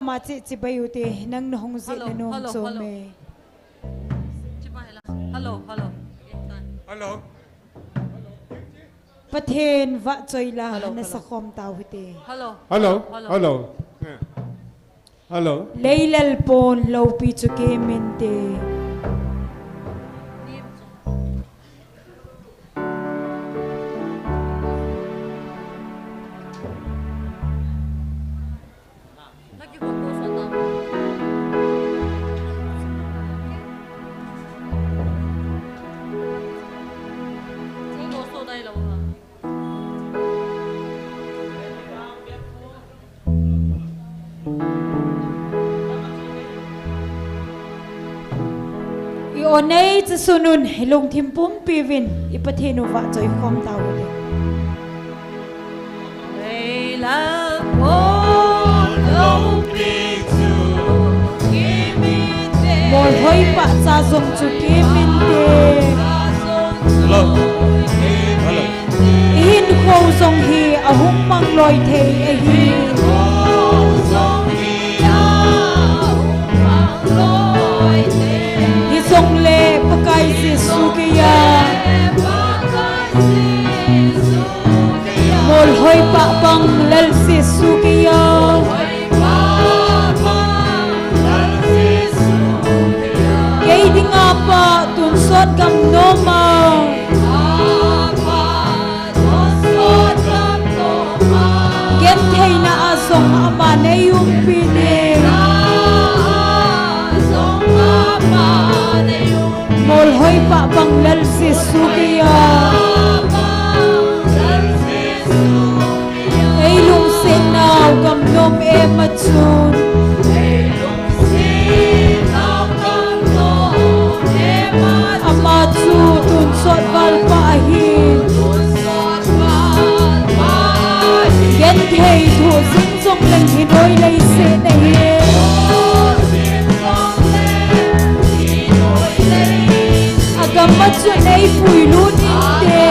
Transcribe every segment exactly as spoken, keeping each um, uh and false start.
Ama che chibai ute, nang na hung jeh na nom chom e. Hello, hello. Hello. Pathen vahchoi la, na sakhom tau hite. Hello, hello. Hello. Leilal pon loupi chu kei min te. I onei chasunun, i lungthim pumpi uvin i Pathen u vahchoi khom tau hite. Molhoi pah cha jong chu kei min te. Hello. Hello. I hinkho jong hi ahung mang loi thei ahi. Hijongle Pakai Jesu kei a. Molhoi pah bang Lal Jesu kei a. Kei dinga pah tonsot gam nom a. Gentheina a jong ama nei umpi ding. Molhoi pah bang Lal Jesu kei a. Ei lungset nau gam nom em a chun. Ama chu tonsot val pa ahi. Genthei thu jing jong leng hi noi lei se nei. Agam a chun ei puilut inte.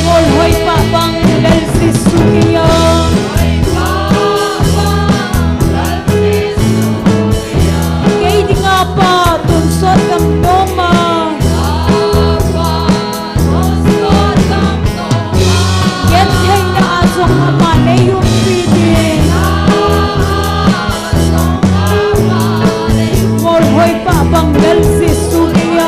Molhoi pah bang Lal Jesu kei a. Kei dinga pah tonsot gam nom a. Gentheina a jong ama nei umpi ding. Molhoi pah bang Lal Jesu kei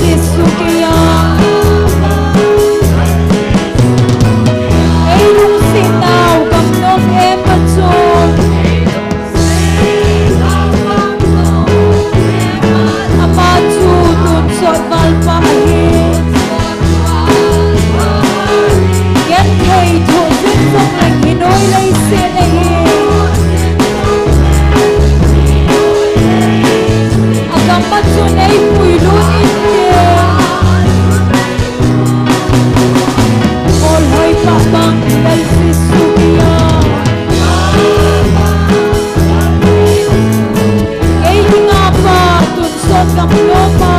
Jesu kiang. Ei lungsetnau gamnom em a chu. Ama chu tonsot valpa ahi. Genthei thohsem jong leng hinoi leiset ahi. Agam a chun ei puilut inte. Molhoi pah bang Lal Jesu kiang. Ei dinga pa tonsot gamnom a.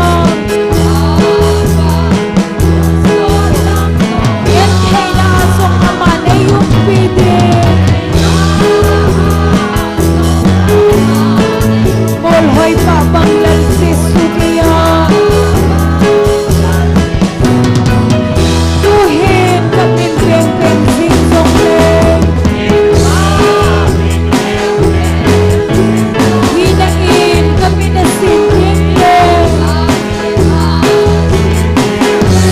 Gentheina a jong aman ei umpi ding. Molhoi pah bang Lal Jesu kiang. Tuhin ka min pengpeng jing jongle, hina in ka min asin ding le,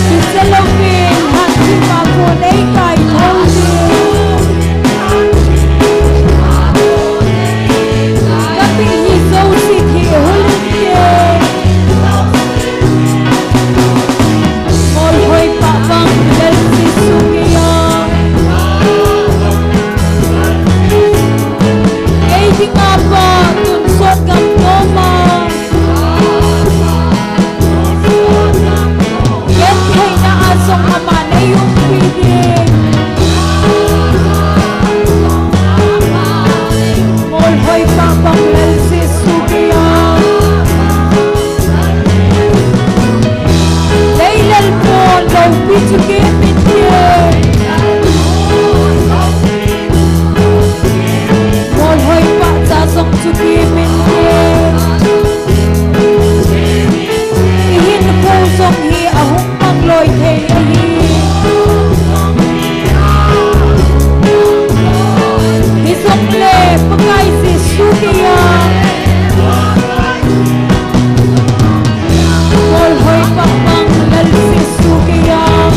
kicha louvin hatthip a kon ei kai thou ding. Ka min hi jouse thehul inte. Molhoi pah bang Lal Jesu kiang. Ei dinga pa tonsot gamnom a. Gentheina a jong aman ei umpi ding. Molhoi pah bang Lal Jesu kiang. Lei lel pon loupi chu kimin ding. Molhoi pah cha jong chu kimin ding. I hinkho jong hi ahung mang loi thei ahi. Hijongle Pakai Jesu kiang. Molhoi pah bang Lal Jesu kiang.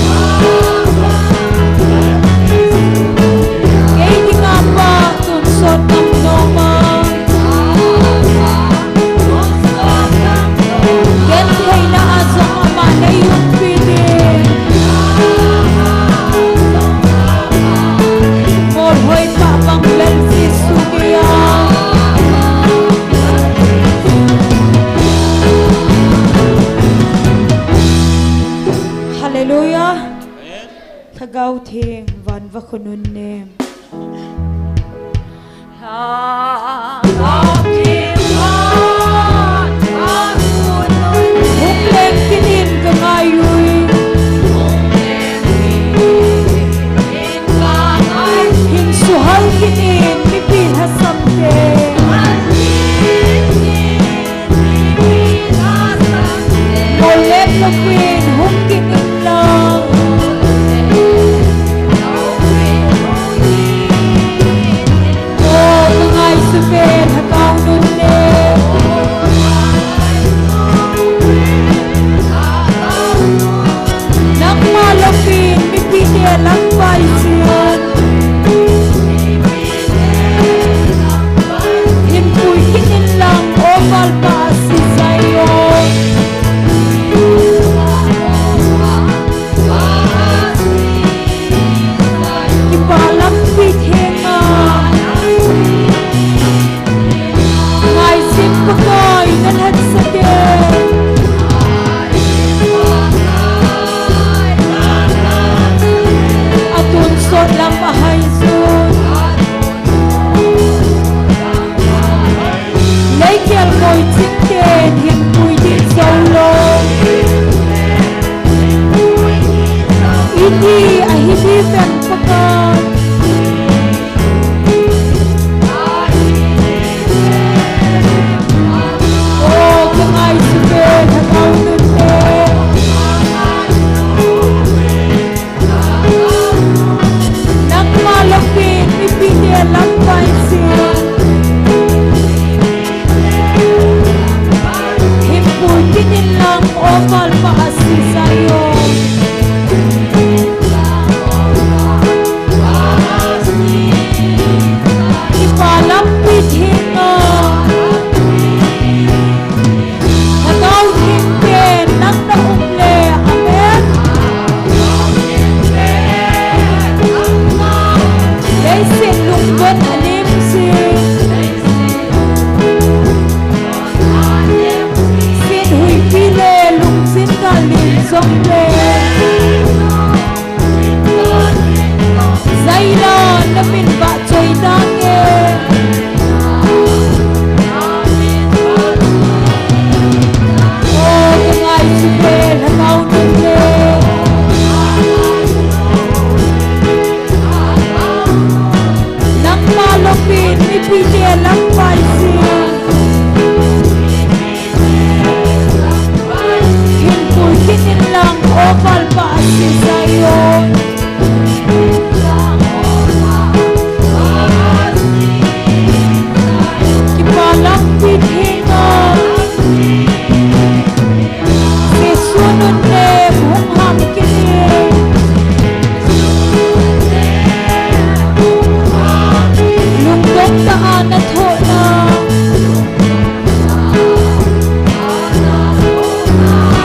Ei dinga pa tonsot gamnom a. Gentheina a jong aman ei umpi ding. Molhoi pah bang Lal Jesu kiang. Hallelujah. Amen. Lhagao Theng van va khonun nem. Hung leng kit in ka ngai ui. Hin suhal kit in mipi lhasam te. Ngol lem louvin hung kit in lang. O, ka ngaisuh pen Lhagao Nun le. Nangma loupin mipite lam pai sin. Hinpui kit in lang, O Valpa Sisai o. Kipa lampi thenga. Ngaisih Pakai nalhatsah e. Zaila, na min vahchoi tange. O, ka ngaisuh ve, Lhagao Theng le. Nangma lopin mipite lam paise. Hinpui kit inlang, O Lalpa Zion. Kipa lampi theng a, Jesu nunnem hung ham kit in. Lungdong tah a na thohna.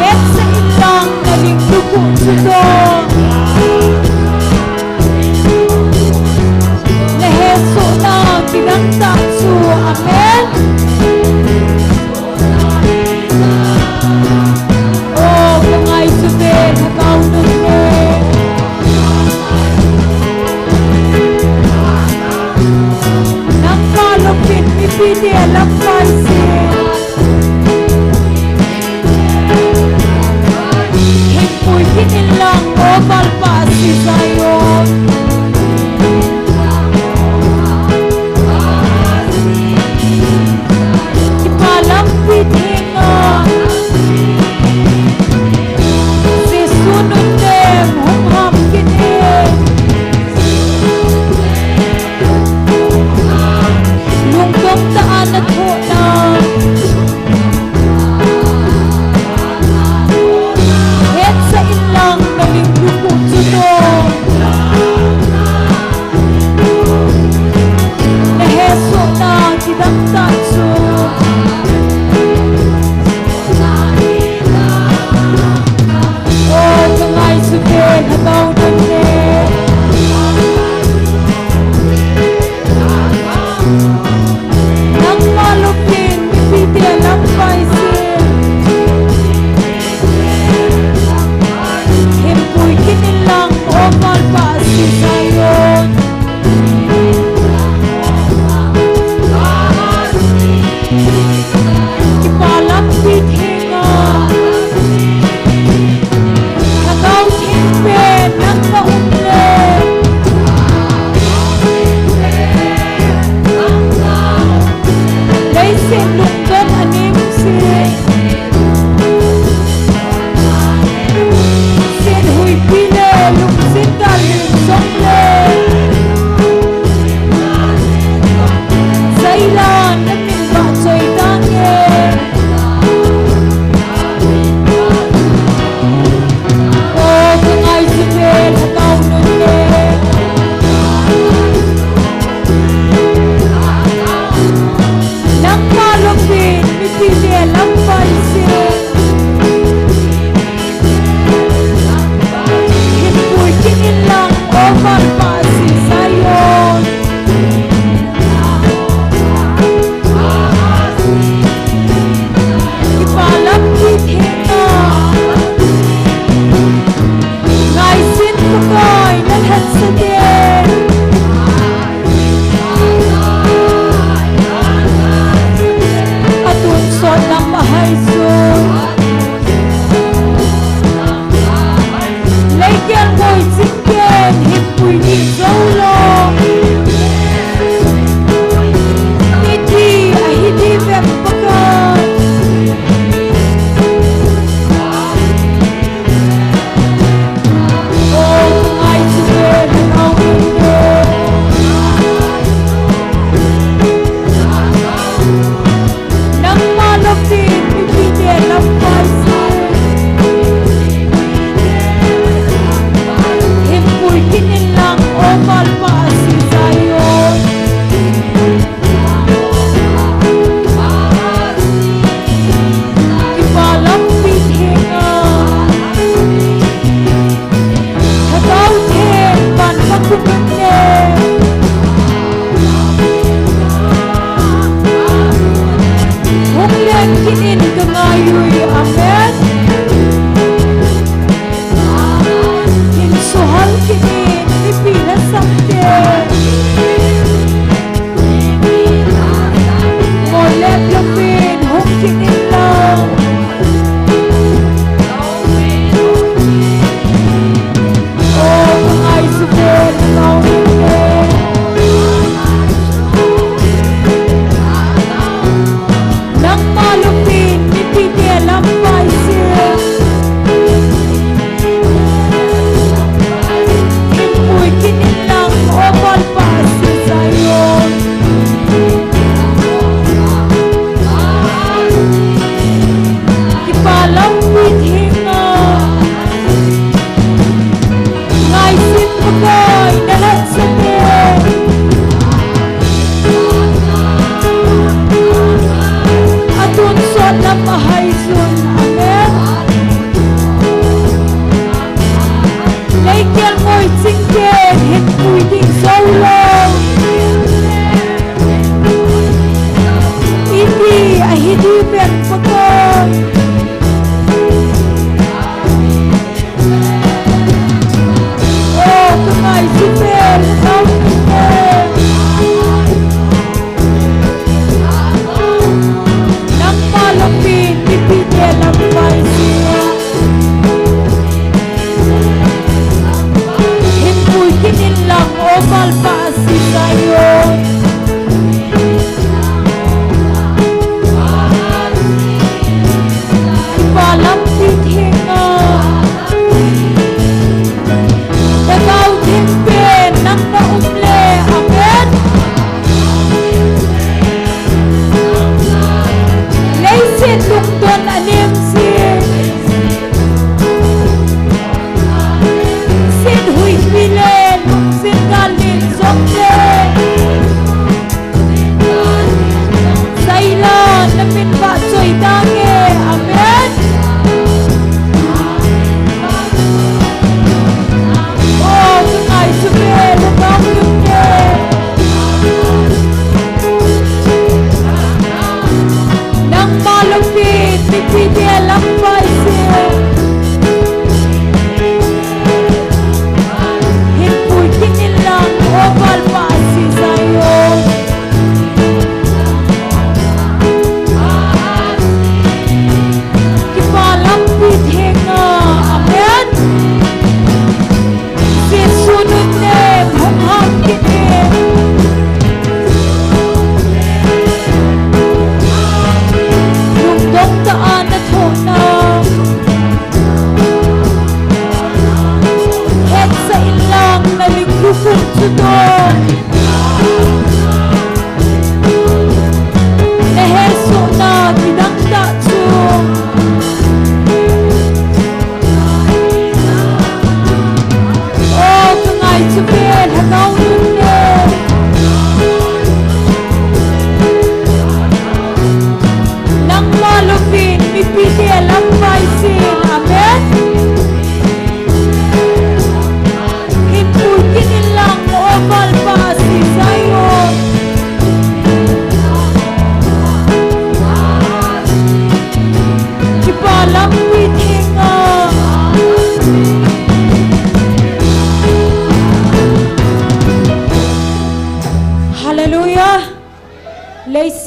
Hetsah inlang na ling lukhuh chu toh. Na hesohna kidang tah chu. Amen. O, ka ngaisuh ve, Lhagao Theng le. Nangma lopin mipite lam paise. Hinpui kit inlang, O Lalpa Zion. Kipa lampi theng a, Jesu nunnem hung ham kit in. Lungdong tah a na thohna. Hetsah inlang na ling lukhuh chu toh.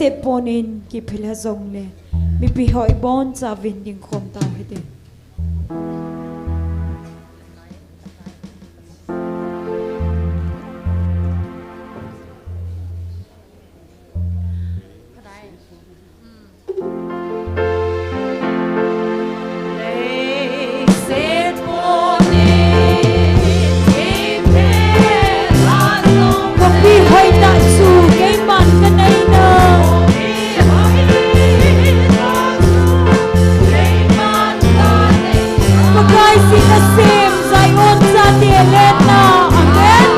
step pon in kiphel a jongle, mipi ho ibon chauvin dingkhom tau hite. Khopi hoitah chu keiman kanei nau. Pakai jin asem Zion chate lenna. Amen.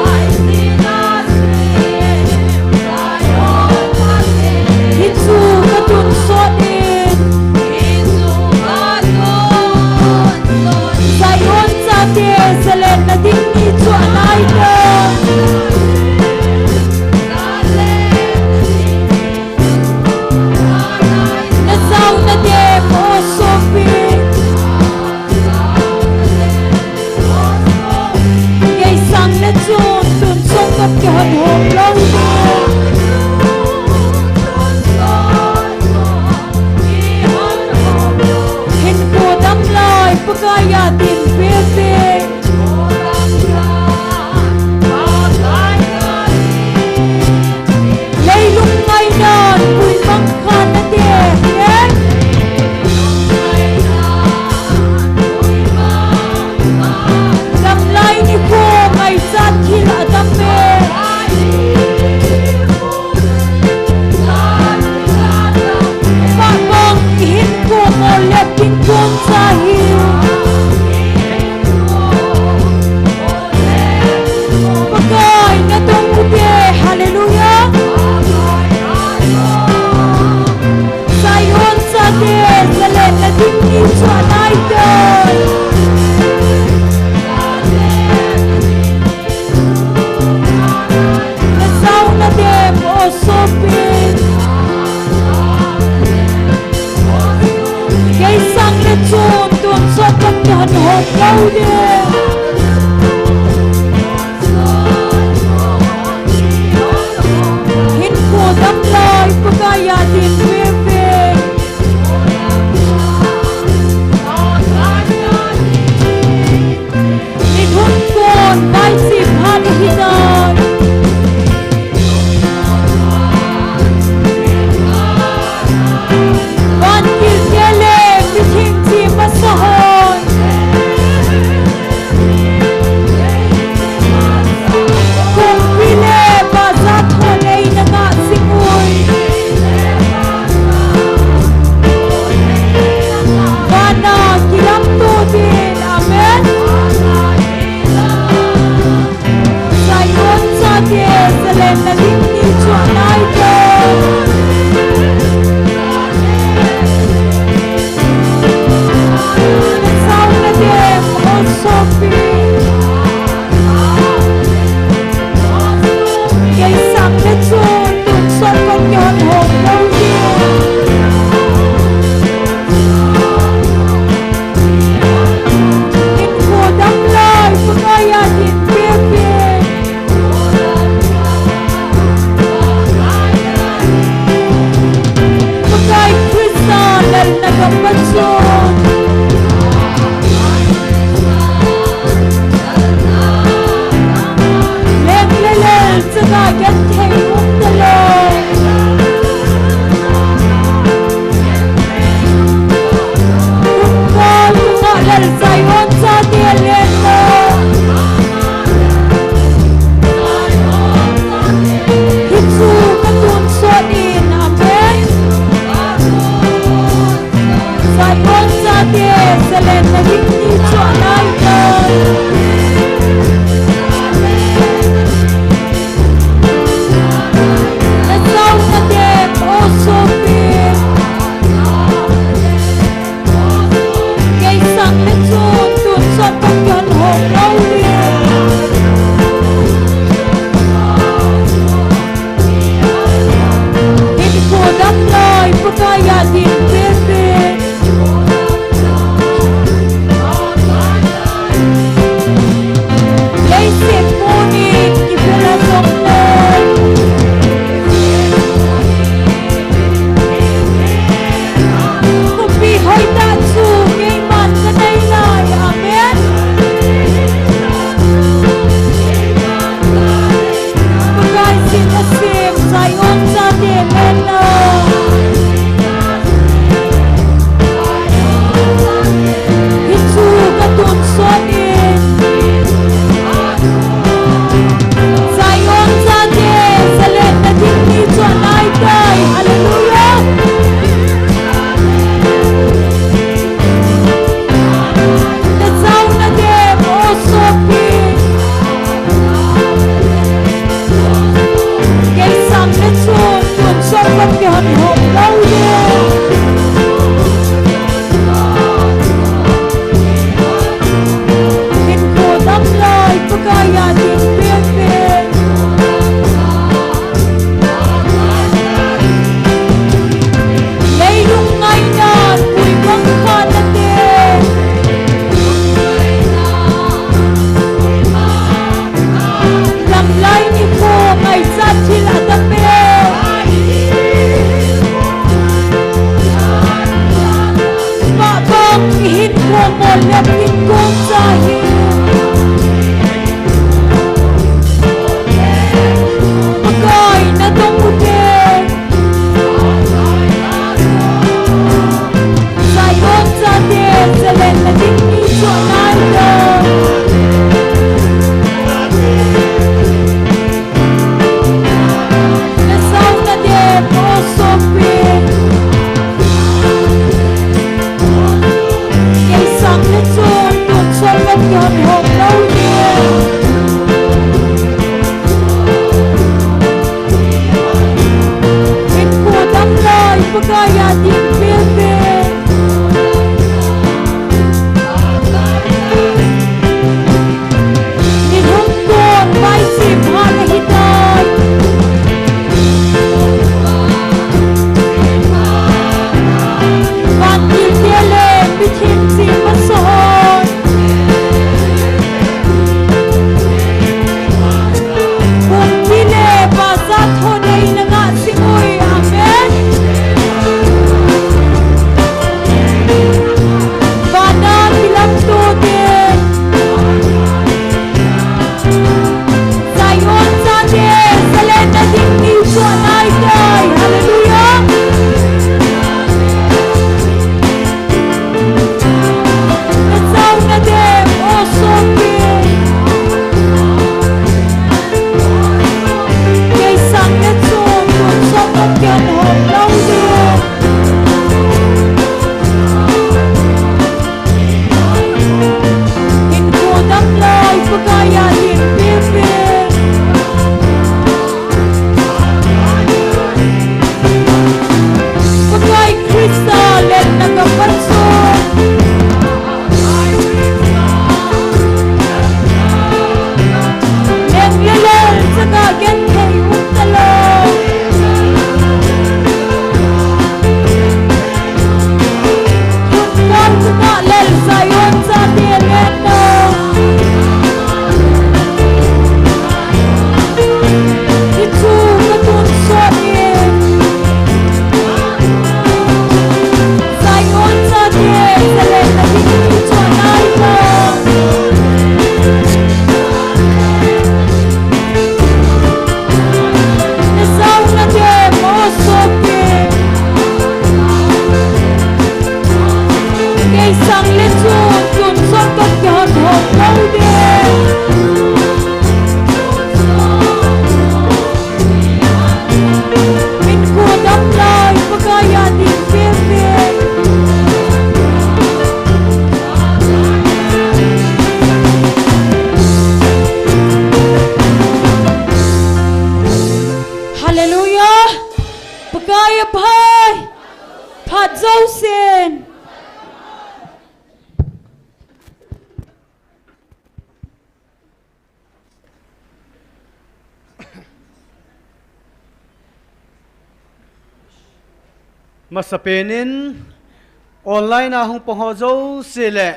Hichu katonsot in. Zion chate jalenna ding ni chu alai ta. Najao nadem o sopi. Kei sang le chun tonsot khat kihon hom lou ding. Hinkho damlai Pakai a din pepe. Leilung ngainan puimang khan nate, eh? Damlai nikho ngaichat thil adam e. Pabang ihinkho mo le pingkong cha hi. Pakai nadong ute, hallelujah. Zion chate jalenna ding ni chu alai tai. Najao nadem o sopi. Kei sang le chun tonsot khat kihon hom lou ding. Hinkho damlai Pakai a din pepe. Nithum kon vai sip han hi tai. Van kil kele mithing chi masa hon. Masapen in online a hung pang ho jouse le,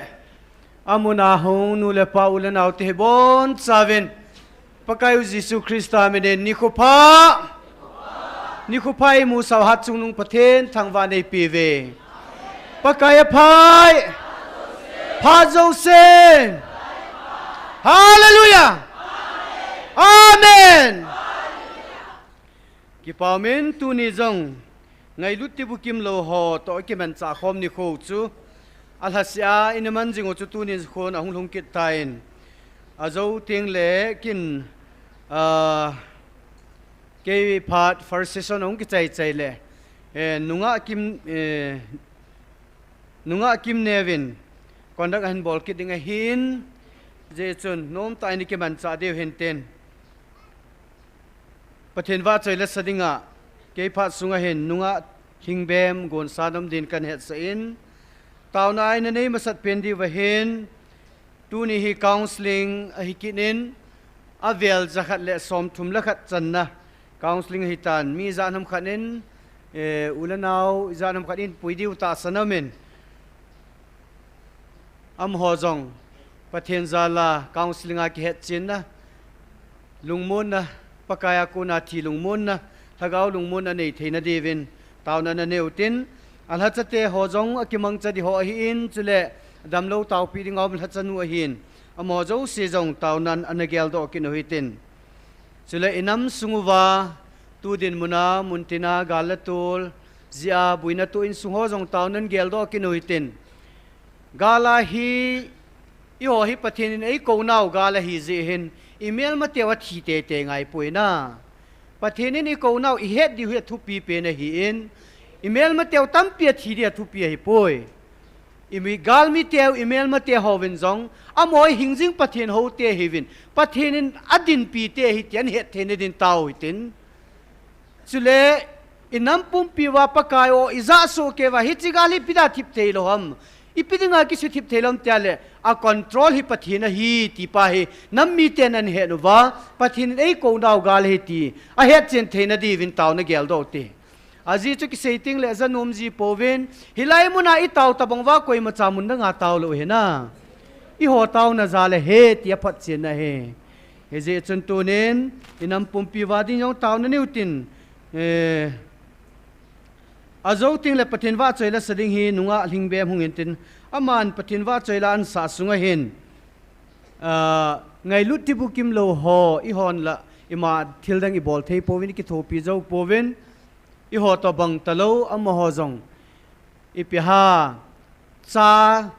amun a hung nu le pa u le nao te hi bonchauvin, Pakaiyu Jesu Christa min in nikho pha. Nikho pha imusau hatchungnung Pathen thangvah in eipe uve. Pakai aphai. Phat jousen. Hallelujah. Amen. Kipa umin, tuni jong ngailut tibukim lou ho toh kimanchah khom nikho chu alhasea ina man jing u chu tunin khun ahung lhung kit tan. Ajou teng le kin, ah, kei phat first session ahung kichai chai le, eh, nungah Kim, eh, nungah Kim Neo in conduct ahin bol kit ding ahin, hijeh chun nomtah in i kimanchah diu hintin. Pathen vahchoi le sa dinga, kei phat sunga hin nungah Lhingbem gonsa nom din kahin hetsah in, taona a ina nei masat pen diu ahin, tuni hi counseling ahi kit in, avel jakhat le somthum le khat channa counseling ahitan, mi ijat ham khat in, eh, u le nao ijat ham khat in pui diu tahsan aumin, amaho jong Pathen jal a counseling a kihetchenna, lungmonna, Pakai a kona thi lungmonna, lhagao lungmonna nei theina diuvin taona nanei utin, alhacha te ho jong akimangcha di ho ahin, chule damlou taopi dinga um lhacha nu ahin, amaho jouse jong taonan ana geldoh kit u hitin. Chule inam sung uva, tu dinmun a, muntin a, gal le tol jeh a boina toh insung ho jong taonan geldoh kit u hitin. Gal a hi, eiho hi Pathen in eikou nau gal ahi jeh hin, imelmateu athi teitei ngai poi na. Pathen in eikou nau ihet diu hi athupi pen ahin, imelmateu tampi athi di athupi ahipoi. Imi galmiteu, imelmate houvin jong, amaho hi hingjing Pathen houte ahiuvin, Pathen in adinpi te ahi ti ahin het theina din tao hitin. Chule, inam pumpi uva Pakai o, ijah soh kei uva, hiche gal hi ipi dinga thip thei lou ham, ipi dinga kisuthip thei lou ham tia le, a control hi Pathen ahi ti pa hi nam miten ahin het uva, Pathen in eikou nau gal ahi ti ahetchen theina diuvin taona geldoh u hite. Ajeh chu kisei teng le ajanom ji pouvin, hilai mun a itao tabang uva koimacha mun dang a tao lou ahi na. Eiho taona jal ahi ti aphatchenna ahi. Hijeh chun tunin, inam pumpi uva ding jong taona nei utin, eh, ajou teng le Pathen vahchoi le sa ding hi nungah Lhingbem hung intin, aman Pathen vahchoi le ansah sunga hin, ah, ngailut tibukim lou ho, eihon la ima thil dang ibol thei pouvin, ikithopi jou pouvin, eiho tobang talou, amaho jong ipi ham, cha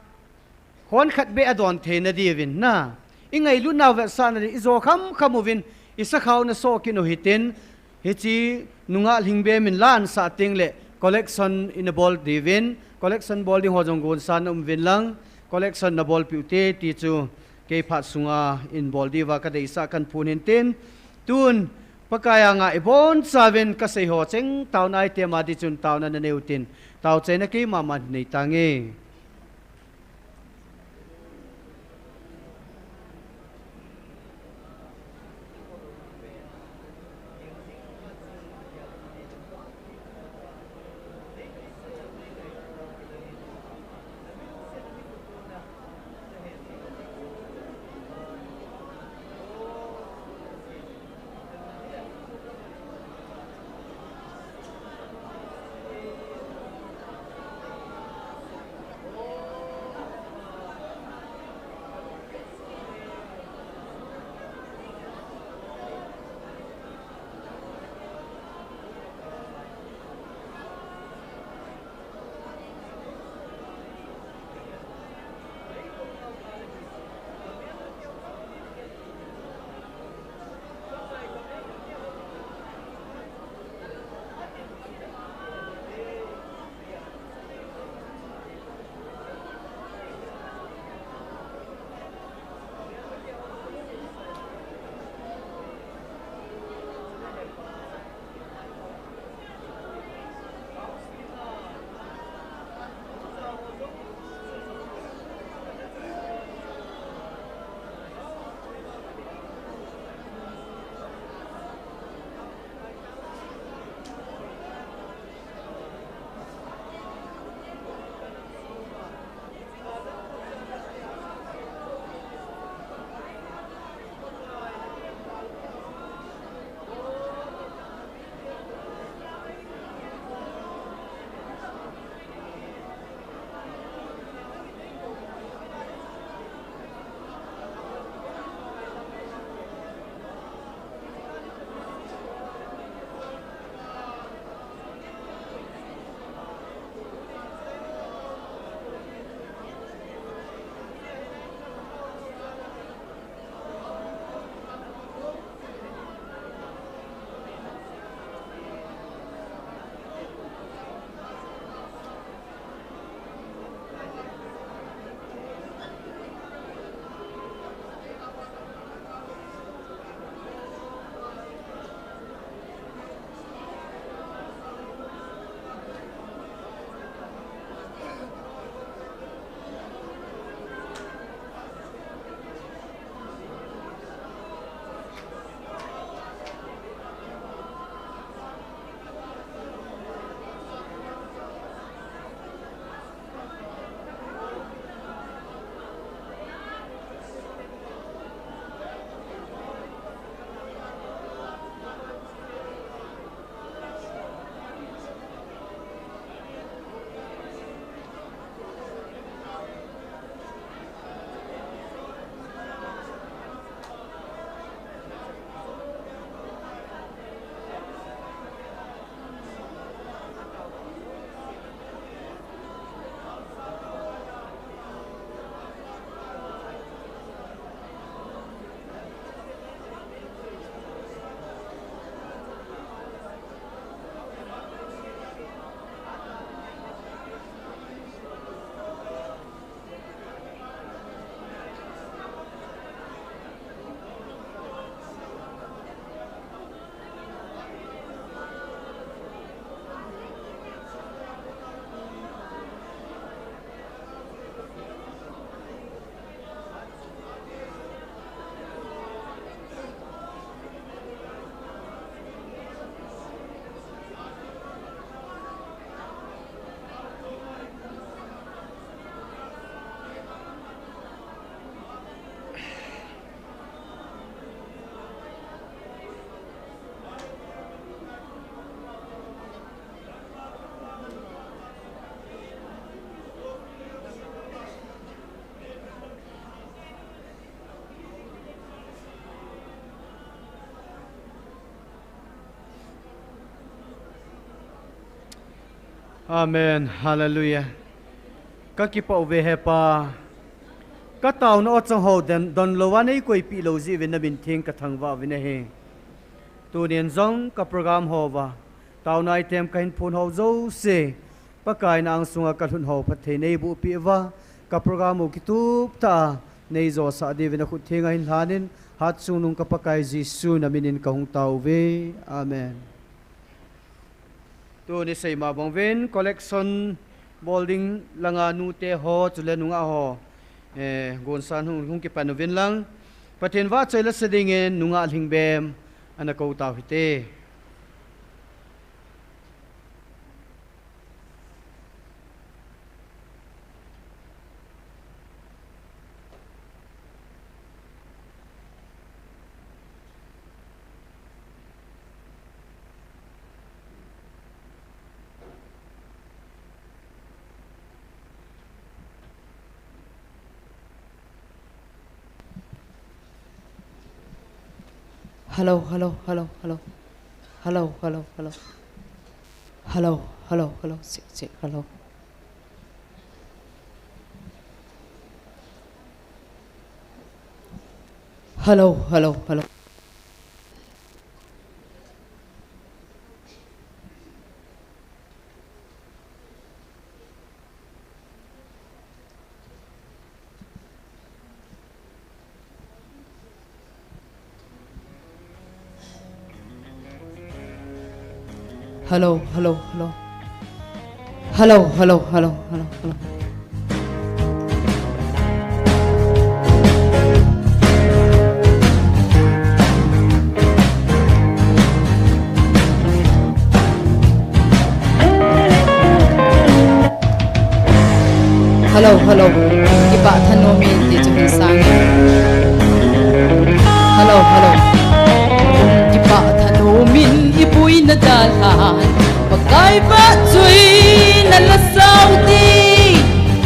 khon khat beh adon theina diuvin na, ingailutnau vetsahna din ijo khamkham uvin, isakhao naso kit u hitin, hiche nungah Lhingbem in la ansah teng le collection ina bol diuvin, collection bol ding ho jong gonsa na um uvin lang, collection nabolpeh u hite ti chu kei phat sunga hin bol diuva kadeisah kahin phon hintin, tun Pakai anga ibonchauvin kasei ho cheng taona item a ding chun taona nanei utin, taochaina keima ma nei tange. Amen. Hallelujah. Ka kipah uve he Pa. Ka tauna o chang ho den don lo a nei koipi lo ji ve na min thing ka thangvah uve na he. Tunin jong ka program ho va. Tauna item ka hin phun ho jo se. Pakai na ang sunga ka lhun ho phat thei nei bu pi va. Ka program u kitup ta. Nei jo sa di ve na khut thing a hin hlanin. Hat sung nung ka Pakai Jesu na minin ka hung tau ve. Amen. Tuni seima bang vin, collection bol ding langa nute ho, chule nungah ho, eh, gonsan hung, hung kipan uvin lang. Pathen vahchoi la sa dingin, nungah Lhingbem, ana kou tau hite. Hello, hello, hello, hello. Hello, hello, hello. Hello, hello, hello. Check, check, hello. Hello, hello, hello. Hello, hello, hello. Hello, hello, hello, hello, hello. Hello, hello. Kipah thanom in ti chu hin sang in. Hello, hello. Kipah thanom in i puina dalhan. Pakai vahchoina la sao te.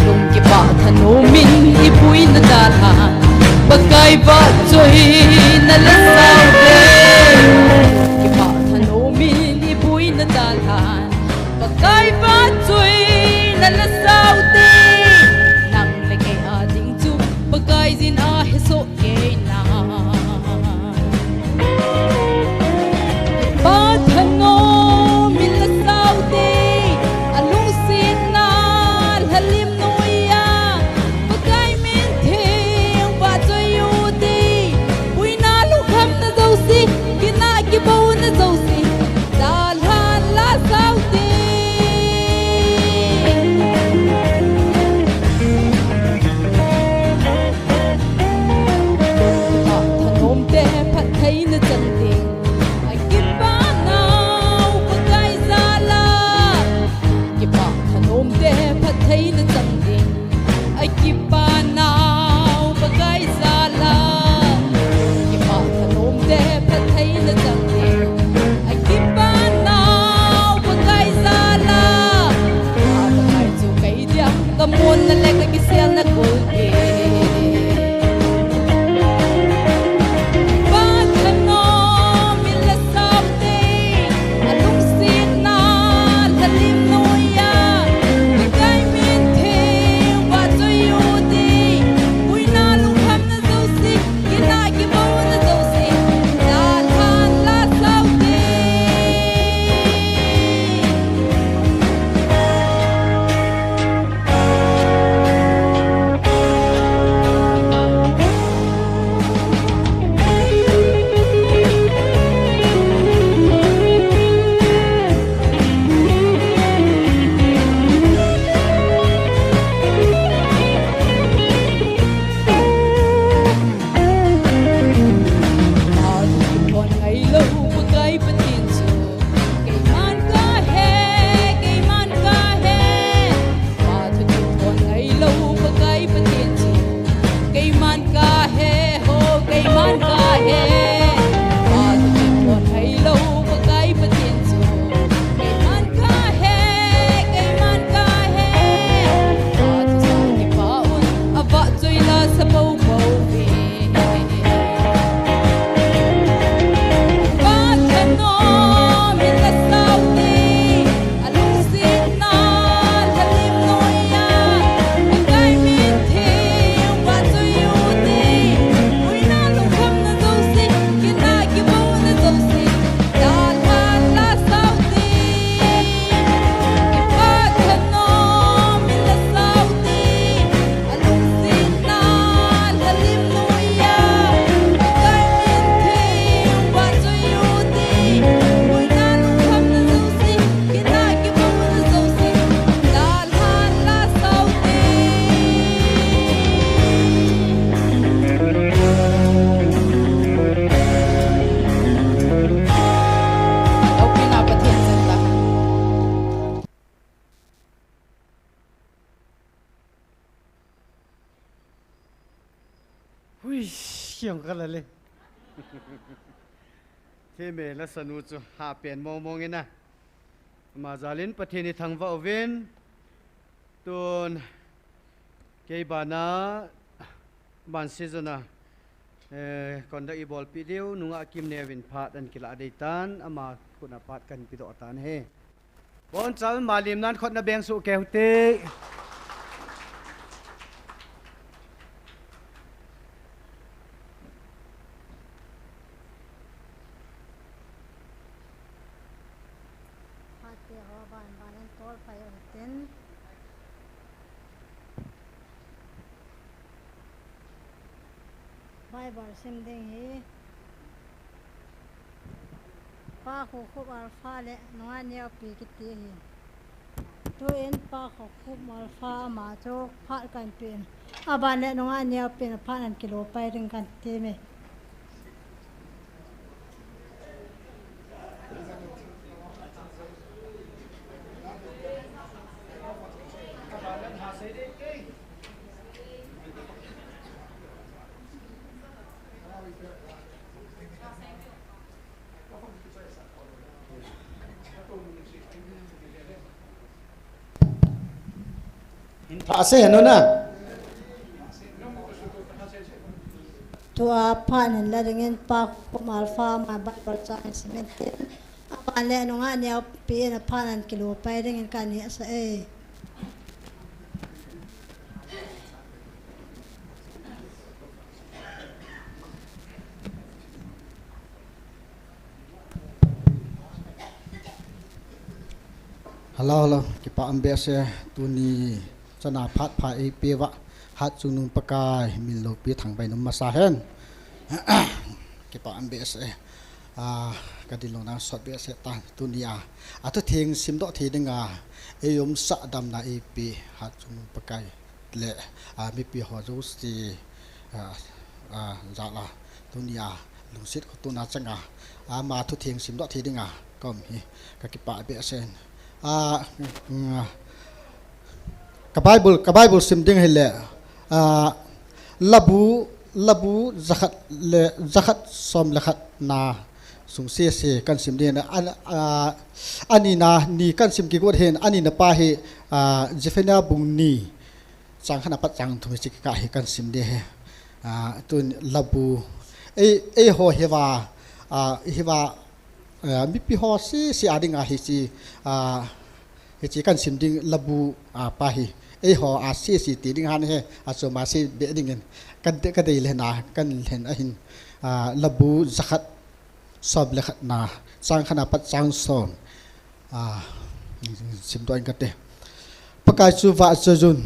Lung kipah thanom in i puina dalhan. Pakai vahchoina la sao te. Kipah thanom in i puina dalhan. Pakai vahchoina la sao te. Nang le kei a ding chu Pakai jin a hesoh kei na. Kipah thanom in la sao te. A lungsetna lhalim noiya. Pakai min theng vahchoi u te. Puina lungkhamna jouse, kina kibouna jouse. Dalhan la sao te. Kipah thanom te phattheina chang ding. A kipah nau Pakai jal a. Kipah thanom te phattheina chang ding. A kipah nau Pakai jal a. Kipah thanom te phattheina chang ding. A kipah nau Pakai jal a. A Pakai chu kei dia ka monna le ka kiselna kol ding. Kipah thanom in la sao te. A lungsetna lhalim noiya. Pakai min theng vahchoi u te. Puina lungkhamna jouse, kina kibouna jouse. Dalhan la sao te. Thon ngai lou Pakai Pathen chu, keiman kahe, keiman kahe. Pathen thon ngai lou Pakai Pathen chu, keiman kahe, ho, keiman kahe. Pathen thon ngai lou Pakai Pathen chu, keiman kahe, keiman kahe. Pathen sa kipah un, avahchoi la sa poupou ve. Kipah thanom in la sao te, a lungsetna Siang ka la le. Theme la sanu chu ha pen mong mong ina. Ama jalin Pathen i thangvah uvin. Tun kei bana ban season a, eh, conduct i bolpi diu, nungah Kimneo in phat an kila dei tan, ama khut a phat kan pedoh tan ahi. Bonchal Malimnan khut na beng suh keu te. Phat te ho ban ban in tol pai u hitin. Bible sim ding hi Pa Khokhup Alpha le Nunga Neopi kiti hi. Tuin Pa Khokhup Alpha ama chu phat kan pe in. Aban le Nunga Neopi in phat an kilo pai ding kan ti me. Pha se henu na. Tua phat in la dingin Pa Khokhup Alpha ama Bible chang simin tin. Aban le Nunga Neopi in phat an kilo pai dingin kan hei sa e. Hello, hello. Kipa um behseh, tuni chana phat pha eipeuva Hatchungnung Pakai min loupi thangvah in um masa hen. Kipa um behseh. Ah, ka dinlou na sot behseh tan tuni a. A thutheng simdoh thei dinga ei umsah damna eipeh Hatchungnung Pakai le, ah, mipi ho jouse, ah, ah, jal a, tuni a, lungset khotona changa, ama thutheng simdoh thei dinga ka um hi ka kipah behseh in. Ah, mm, ka Bible, ka Bible sim ding hile, ah, Labu, Labu jakhat le, jakhat som le khat na sung sese kan sim ding hile, an, ah, anina ni kan sim kigot hin, anina pa hi, ah, Zephaniah bung ni, chang khat apat chang thum hiche kikah hi kan sim ding ahi. Ah, tun Labu. Ei, eiho hiva, ah, hiva, ah, mipi ho sese a dinga hiche, ah, hiche kan sim ding Labu, ah, pa hi. Eiho a sese ti ding ahin, achom a se be dingin. Ka de-, ka dei le na, kan lhen ahin. Ah, Labu jakhat som le khat na, chang khat apat chang som. Ah, simdoh ing kate. Pakai chu vahchoi un.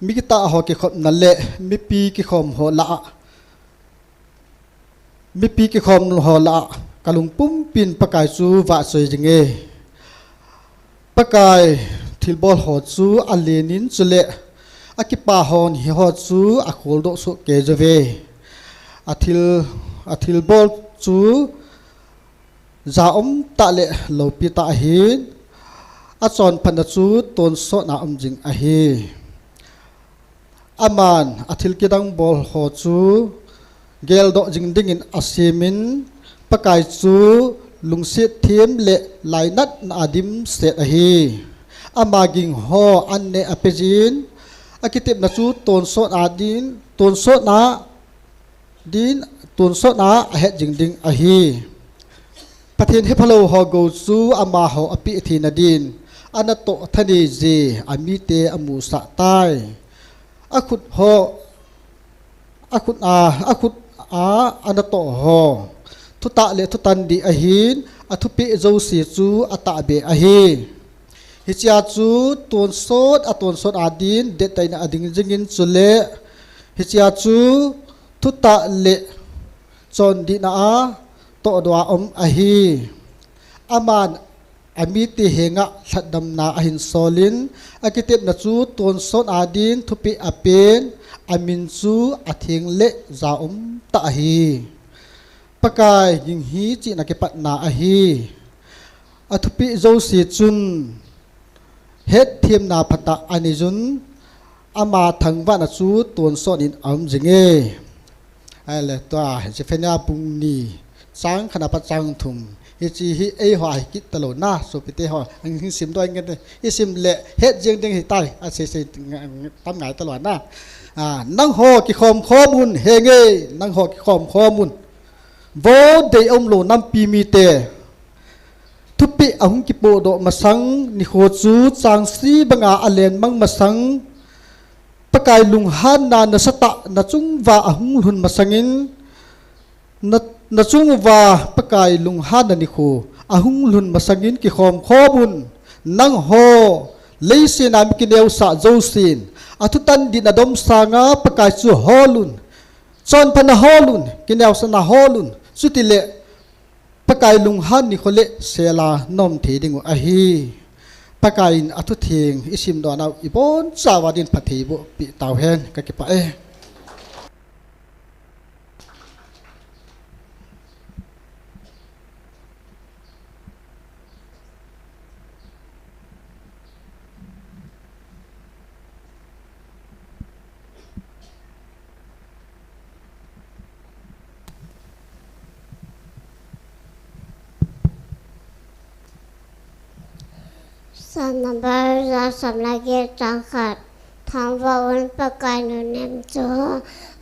Mi kitah ho kikhopna le mipi kikhom ho lah a, mipi kikhom ho lah a, ka lungpumpin Pakai chu vahchoi jinge. Pakai thilbol ho chu alen in chule akipa hon hiho chu akholdoh soh kei uve. Athil, athilbol chu jaum tah le loupi tah ahin, achonphatna chu tonsot a um jing ahi. Aman athil kidang bol ho chu geldoh jing dingin asemin, Pakai chu lungset them le lainatna a dimset ahi. Ama ging ho an neh a pejin, akitepna chu tonsot a din, tonsot a din, tonsot a ahet jing ding ahi. Pathen hephalou ho gou chu amaho apeh theina din, anatoh thanei je amite amusah tai. Akhut ho, akhut a, akhut a anatoh ho thutah le thutan dih ahin, athupeh jouse chu atahbeh ahi. Hichea chu tonsot, atonsot a din, dettaina a ding jingin chule, hichea chu thutah le chondihna a tohdoh a um ahi. Aman amite henga lhatdamna ahin solin, akitepna chu tonsot a din thupeh apen, amin chu atheng le jaum tah ahi. Pakai ging hi chihna kipatna ahi. Athupeh jouse chun hetthemna phatah anei un, ama thangvahna chu tonsot in aum jinge. Ahile tua, Zephaniah bung ni, chang khat apat chang thum. Hiche hi eiho a hi kit talou na, sopite ho. Ahung simdoh inge, isim le het jeng ding ahitai, asei sei tam ngai talou na. A, nangho kikhom khom un, henge, nangho kikhom khom un. Vo dei umlou nampi mite. Thupeh ahung kipohdoh masang nikho chu changsi banga alen mang masang, Pakai lunghanna nasatah nachunguva ahung lhun masangin, na, nachunguva Pakai lunghanna nikho ahung lhun masangin kikhom khom un, nangho leiset a mi kineosah jousen, athutan ding adom sanga Pakai chu hol un, chonphatna hol un, kineosahna hol un, chutile Pakai lunghan nikho le sela nom thei dingu ahi. Pakai in athutheng isimdoh nau ibonchauva din phatthei boh peh tauhen, kakipah e. Psalm number ja som le get chang khat. Thangvah un Pakai nunnem chu,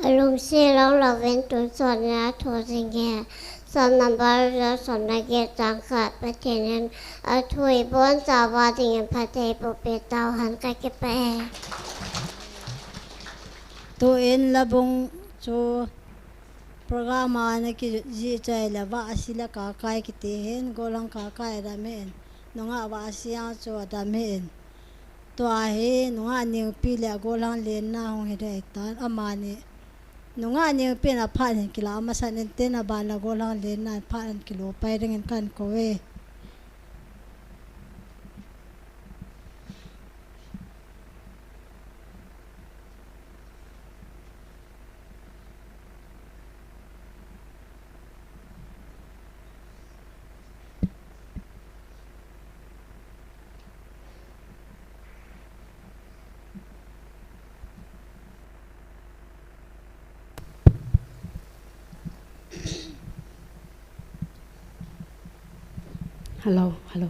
alungset long louvin tonsot in athoh jinge. Psalm number ja som le get chang khat. Pathen in athu ibonchauva dingin phatthei boh peh tauhen, kakipah e. Tuin labung chu program a ana kijih chai le vah asi le kakai kiti hin, gollhang kakai adam hin, nungah vah asi a chu adam hin. Tua hi nungah nengpi le gollhang lenna hung hi dei tan, amani nungah nengpi in aphat hin kila masa in tin, aban le gollhang lenna phat in kilo pai dingin kakou e. Hello, hello.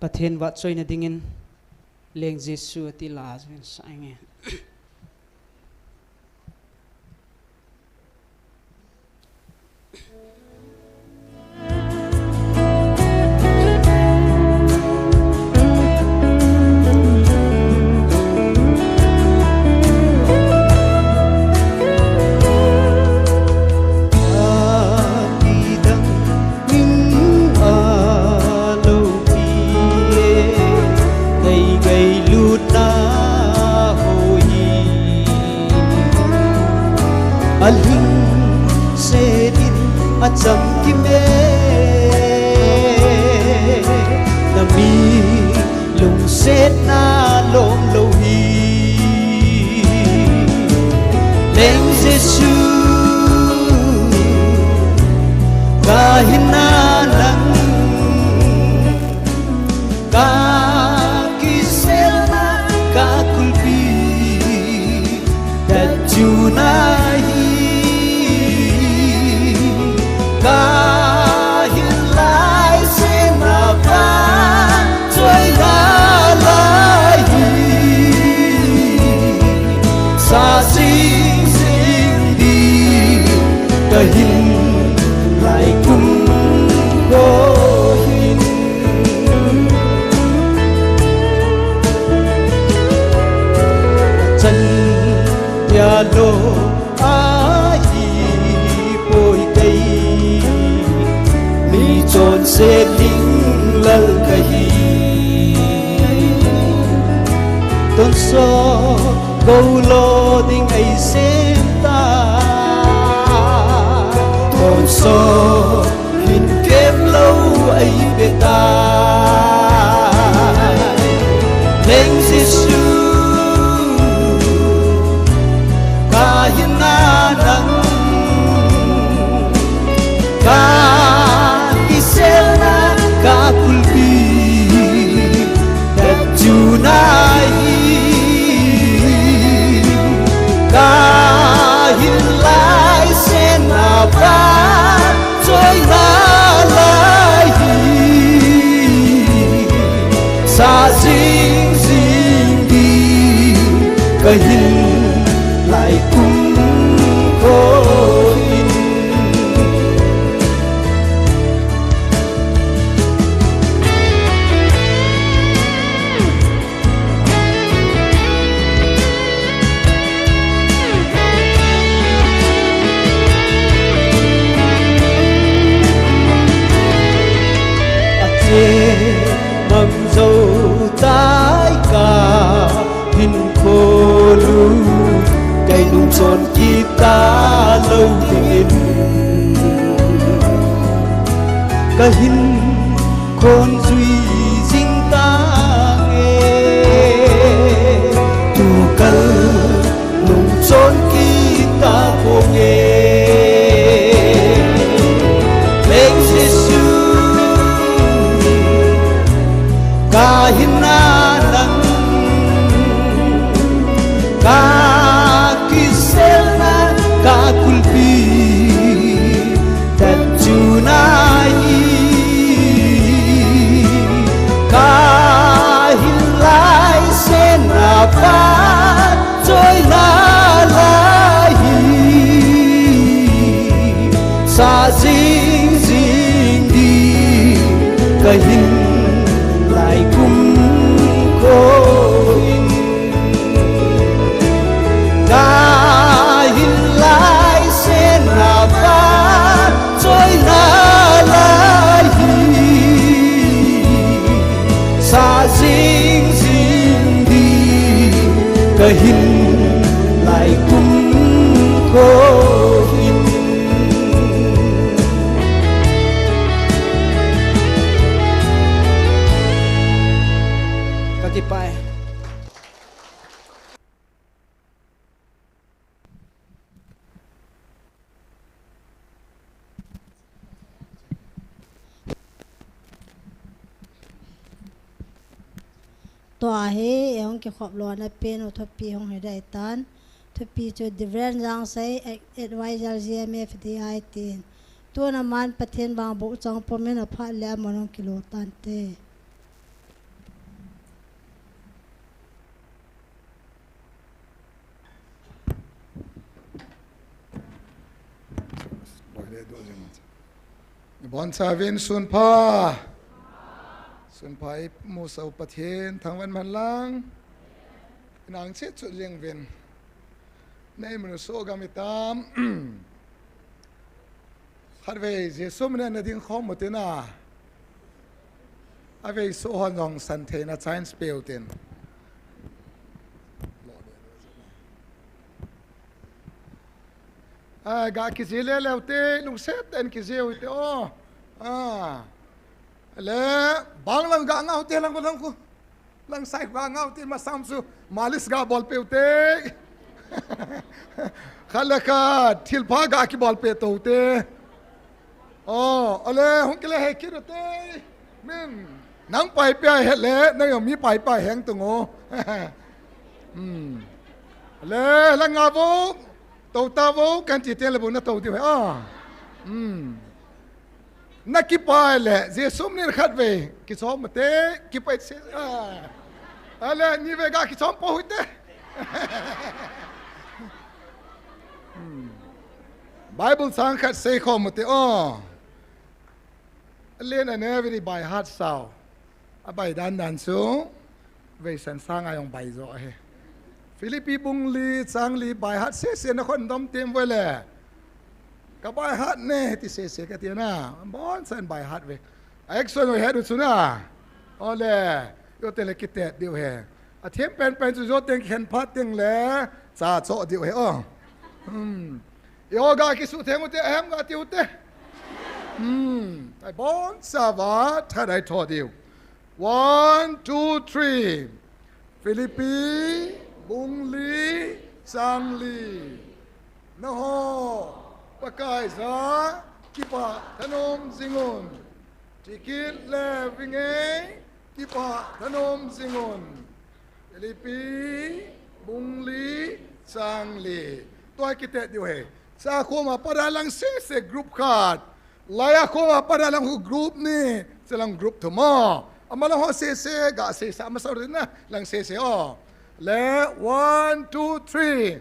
Pathen vahchoina dingin Leng Jesu ati la a jong in sa inge. Kidang min a lo pi e, kei gei lutna ho hi a lhing senin a cham kim e, na mi lungsetna lom lo hi. Leng Jesu, ka hinna nang, ka kiselna, ka kulpi, ka chuna hi. Ka hin lai sen a pa choi la lai hi. Sa sing sing di ka hin lai kum ko hin. Chan ya lo ahi poi kei, mi chonse ding lal kahi. Tonsot gou lo ding ei sem ta, tonsot hin kem lo ei be ta. Leng Jesu, ka hinna nang, ka kiselna, ka kulpi, ka chuna hi. Ka hin lai sen a pa choi na lai hi. Sa sing sing di ka hin lai kum ko in. Ache mang jo tai ka hin kholu, kei nung chon kita lo dingin. Ka hin khon jui jing tange, tu kal nung chon kita ponge. Leng Jesu, ka hinna nang, ka kiselna, ka kulpi, ka chuna hi. Ka hin lai sen a pa choi na lai hi. Sa jing jing di ka hin lai kum ko in. Ka hin lai sen a pa choi na lai hi. Sa jing jing di ka hin lai kum ko in. Ka kipah e. Tua hi, eihung kikhop lona pen u thupi hung hi dai tan. Thupi chu Reverend Jangsei, Advisor G M F D I tin. Tuna man Pathen bang bu chang pomin aphat le amun hung kilo tante. Bon chavin sunpha. Sunpha i musa u Pathen thangvah hen lang. Nang che chu jing uvin. Nei munu so gam i tam. Khatvei Jesu min a na ding khom u tin a. Avei so hon jong san theina chance pe u tin. A, ga kiji le leu te, lungset tah in kiji u te o. A. Le, bang lang ga ngau te lang ko lang ko. Lang sai ga ngau te masang chu, malis ga bol pe u te. Khat le khat, thilpha ga kibol pe to u te. O, ole, hung kile he kit u te. Min, nang pai pai het le, nang jong mi pai pai heng tung o. Hmm. Le, la nga vo, to ta vo, kan ti te le vo na to diu he. A. Hmm. Na kipai le, Jesu min khatvei, kichom u te, kipai se. A. Ale, ni vei ga kichom po u te. Hmm. Bible chang khat sei khom u te o. Alen a ne veri by heart sao. A by dan dan chu. Vei san sang a jong by jo ahi. Philippi bung li chang li by heart sese na khon dom tem vele. Ka by heart ne ti sese ka ti na. Bon san by heart ve. Action ve het u chu na. Ole. Yo te le kitet diu he. A them pen pen chu jo teng khen phat teng le. Cha cho diu he o. Hmm. Yoga kisu theng u te, ahem ga ti u te. Hmm, ai bon sa va, tha dai tho diu. One, two, three. Philippi, bung li, chang li. Nangho, Pakai jah, kipah thanom jing un. Thikit le vingei, kipah thanom jing un. Philippi, bung li, chang li. Tua kitet diu he. Cha khoma pat a lang sese group khat. Lai a khoma pat a lang khu group ni. Cha lang group thum o. Ama lang ho sese, ga sese, ama sa rin na. Lang sese o. Le, one, two, three.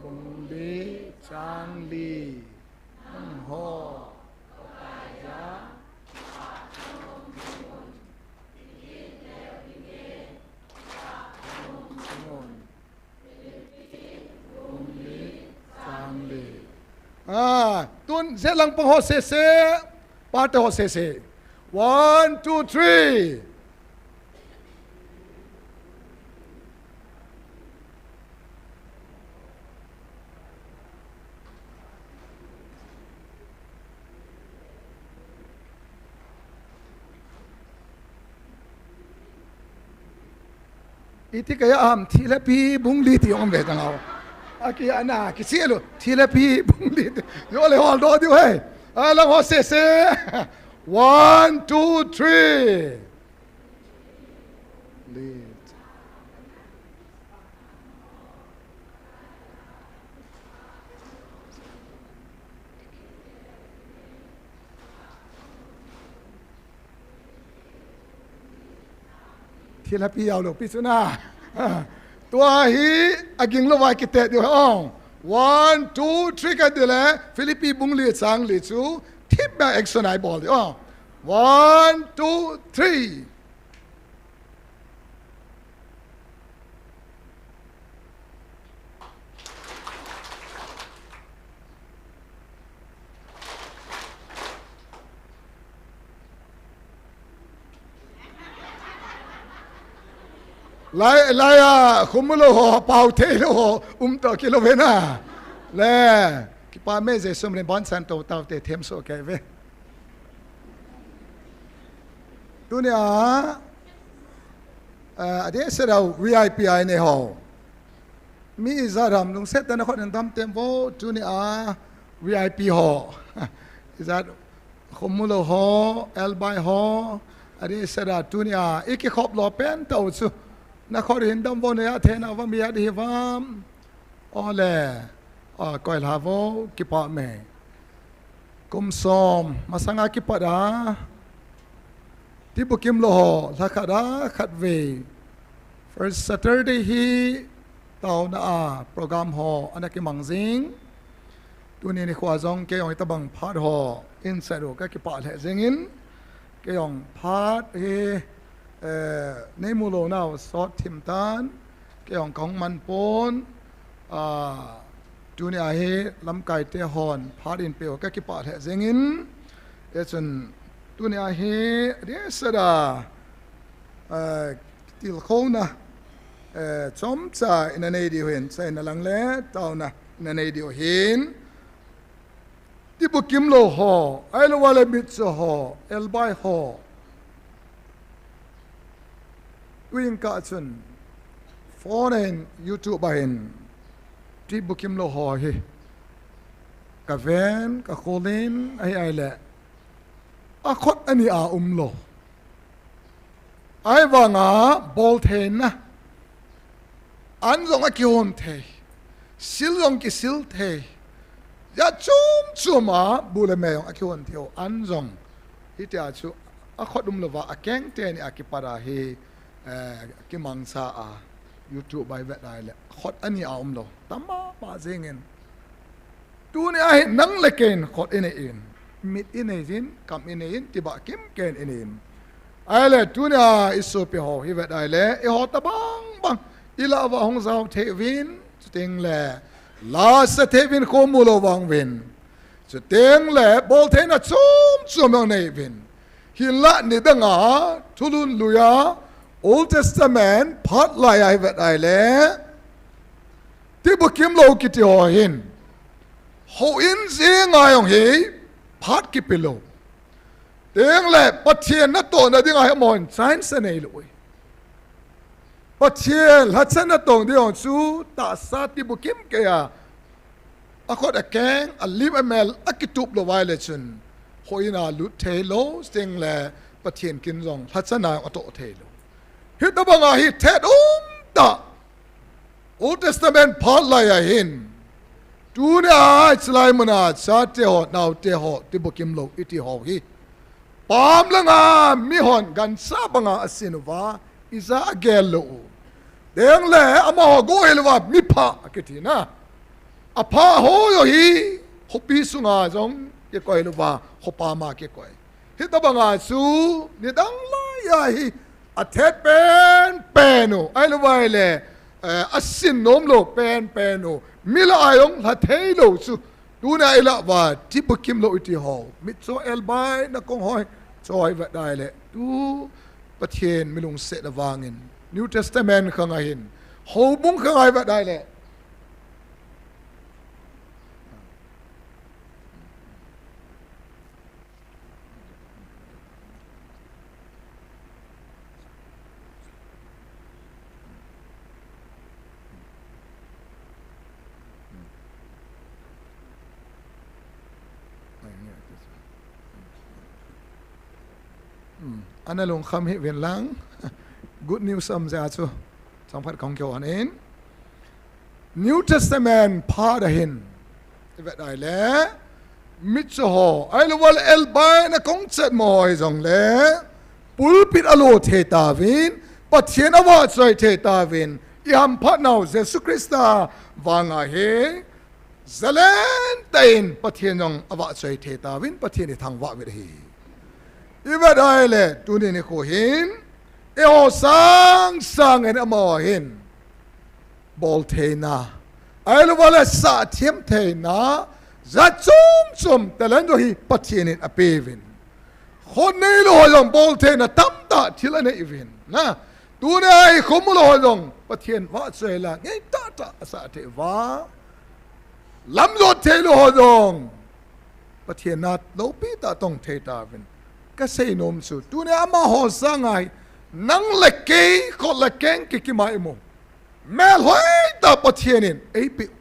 Bung li, chang li. Nangho. Ah, tun jet lang pang ho sese, pate ho sese. One, two, three. Iti kaya am, thilhapi bung li ti ong ve tang au. Aki ana, kichelu, thilhapi bung li ti. Yo le hol do diu he. Alang ho sese. One, two, three. Li. Thilhapi jao lou pi chu na. Tua hi aging lou vai kitet diu he ong. One, two, three ka ti le, Philippi bung li chang li chu, thip ba action a i bol diu ong. One, two, three. Lai, lai a, khum lou ho, pau thei lou ho, um to kilo ve na. Le, kipa me Jesu min bon san to tau te them so ke ve. Tunia, eh, adeh se dau V I P a i nei ho. Mi ijat ham lungset tah in khut in dam tem vo, tunia V I P ho. Ijat khum lou ho, elbai ho, adeh se da tunia, i kikhop lou pen tau chu. Na khut in dam vo, na ya thena va mi ya di vam. Ole, a, koi lha vo, kipa me. Kum som, masanga kipat a. Ti bukim lou ho, lha khat a, khat vei. First Saturday hi, taona a, program ho, ana kimang jing. Tuni nikho jong kei jong hitabang phat ho in seidoh kakipah lheh jengin, kei jong phat hi, eh, neimu lou nau sot thim tan, kei jong kahung man pon, ah, tuni a hi lamkai te hon phat in peh u kakipah lheh jengin, hichun tuni a hi, adeh seh a, eh, tilkhouna, eh, chomcha ina nei diu hin, chaina lang le taona ina nei diu hin. Tibukim lou ho, ahilouleh mitcho ho, elbai ho. Tuin kah chun, phone a hin, YouTube a hin, tibukim lou ho hi. Kaven, kakhol in, ahi ahileh. Akhut ani a umlou. Ahivanga boltheina. An jong akihon thei. Sil jong kisil thei. Jat chom chom a bu le me jong akihon thei u. An jong. Hitia chu akhut umlouva akeng teni a kipat a hi, eh, kimangcha a. YouTube a i vet ahileh. Akhut ani a umlou. Tam mama jengin. Tuni a hi nang le kei in khut i nei in, mit i nei in, kam i nei in, tibah kimkhen i nei in. Ahileh tuni a i sopi ho hi vet ahileh, eiho tabang bang, i lah uva hung jao thei uvin, chuteng leh, lasa thei uvin khomu lou vang uvin. Chuteng leh, boltheina chom chom jong nei uvin. Hinlah nidang a, thulhun lui a, Old Testament, phat lai a hi vet ahileh, tibukim lou kiti ho hin. Houin jeng a jong hi phat kipe lou. Teng le Pathen natohna ding a hi amahon chance anei lou e. Pathen lhacha natong ding jong chu tahsa tibukim kei a. Akhut akeng, alim amel, akitup lou vai le chun. Houin a lut thei lou, teng le Pathen kin jong lhacha na atoh thei lou. Hitabang a hi thet um tah. Old Testament phat lai a hin, tuni a i chilai mun a chate ho, naote ho, tibukim lou i ti ho hi. Pam lang a mihon gancha bang a asin uva, ija agel lou u. Teng le amaho gohil uva, mipha akiti na. Apha ho jong hi, khopi sunga jong kikoi lou uva, khopam a kikoi. Hitabang a chu, nidang lai a hi, athet penpen u, ahilouleh vai le, eh, asin nom lou penpen u, mi lah a jong lha thei lou chu, tuni a i lah uva, tibukim lou i ti ho, mitcho elbai na kong hoi, choi vet ahileh, tu Pathen mi lungsetna vangin, New Testament khang a hin, houbung khang a i vet ahileh, Hmm. Ana lungkham hih uvin lang. Good news um jeh a chu. Changphat kong kihou ahin. New Testament phat a hin. I vet ahileh. Mitcho ho. Ahilouleh elbai na kong chet mo ho hi jongleh. Pulpit a lo thei tauvin. Pathen a vahchoi thei tauvin. I hamphat nau Jesu Christa vang a hi. Zalen tah in Pathen jong avahchoi thei tauvin, Pathen i thangvah uvin ahi. I vet ahileh, tuni nikho hin, eiho sang sang in amaho hin, boltheina, ahilouleh sahthem theina, jat chom chom talent ho hi Pathen in apeuvin. Khonei lou ho jong boltheina tamtah thil anei uvin. Na, tuni a hi khomu lou ho jong Pathen vahchoi la, ngei tahtah asah thei uva. Lamjot thei lou ho jong Pathen na loupi tah tong thei tauvin. Ka seinom chu, tuni a amaho sang a hi, nang le kei, khut le keng kikim a i mu. Melhoi tah Pathen in eipeh u.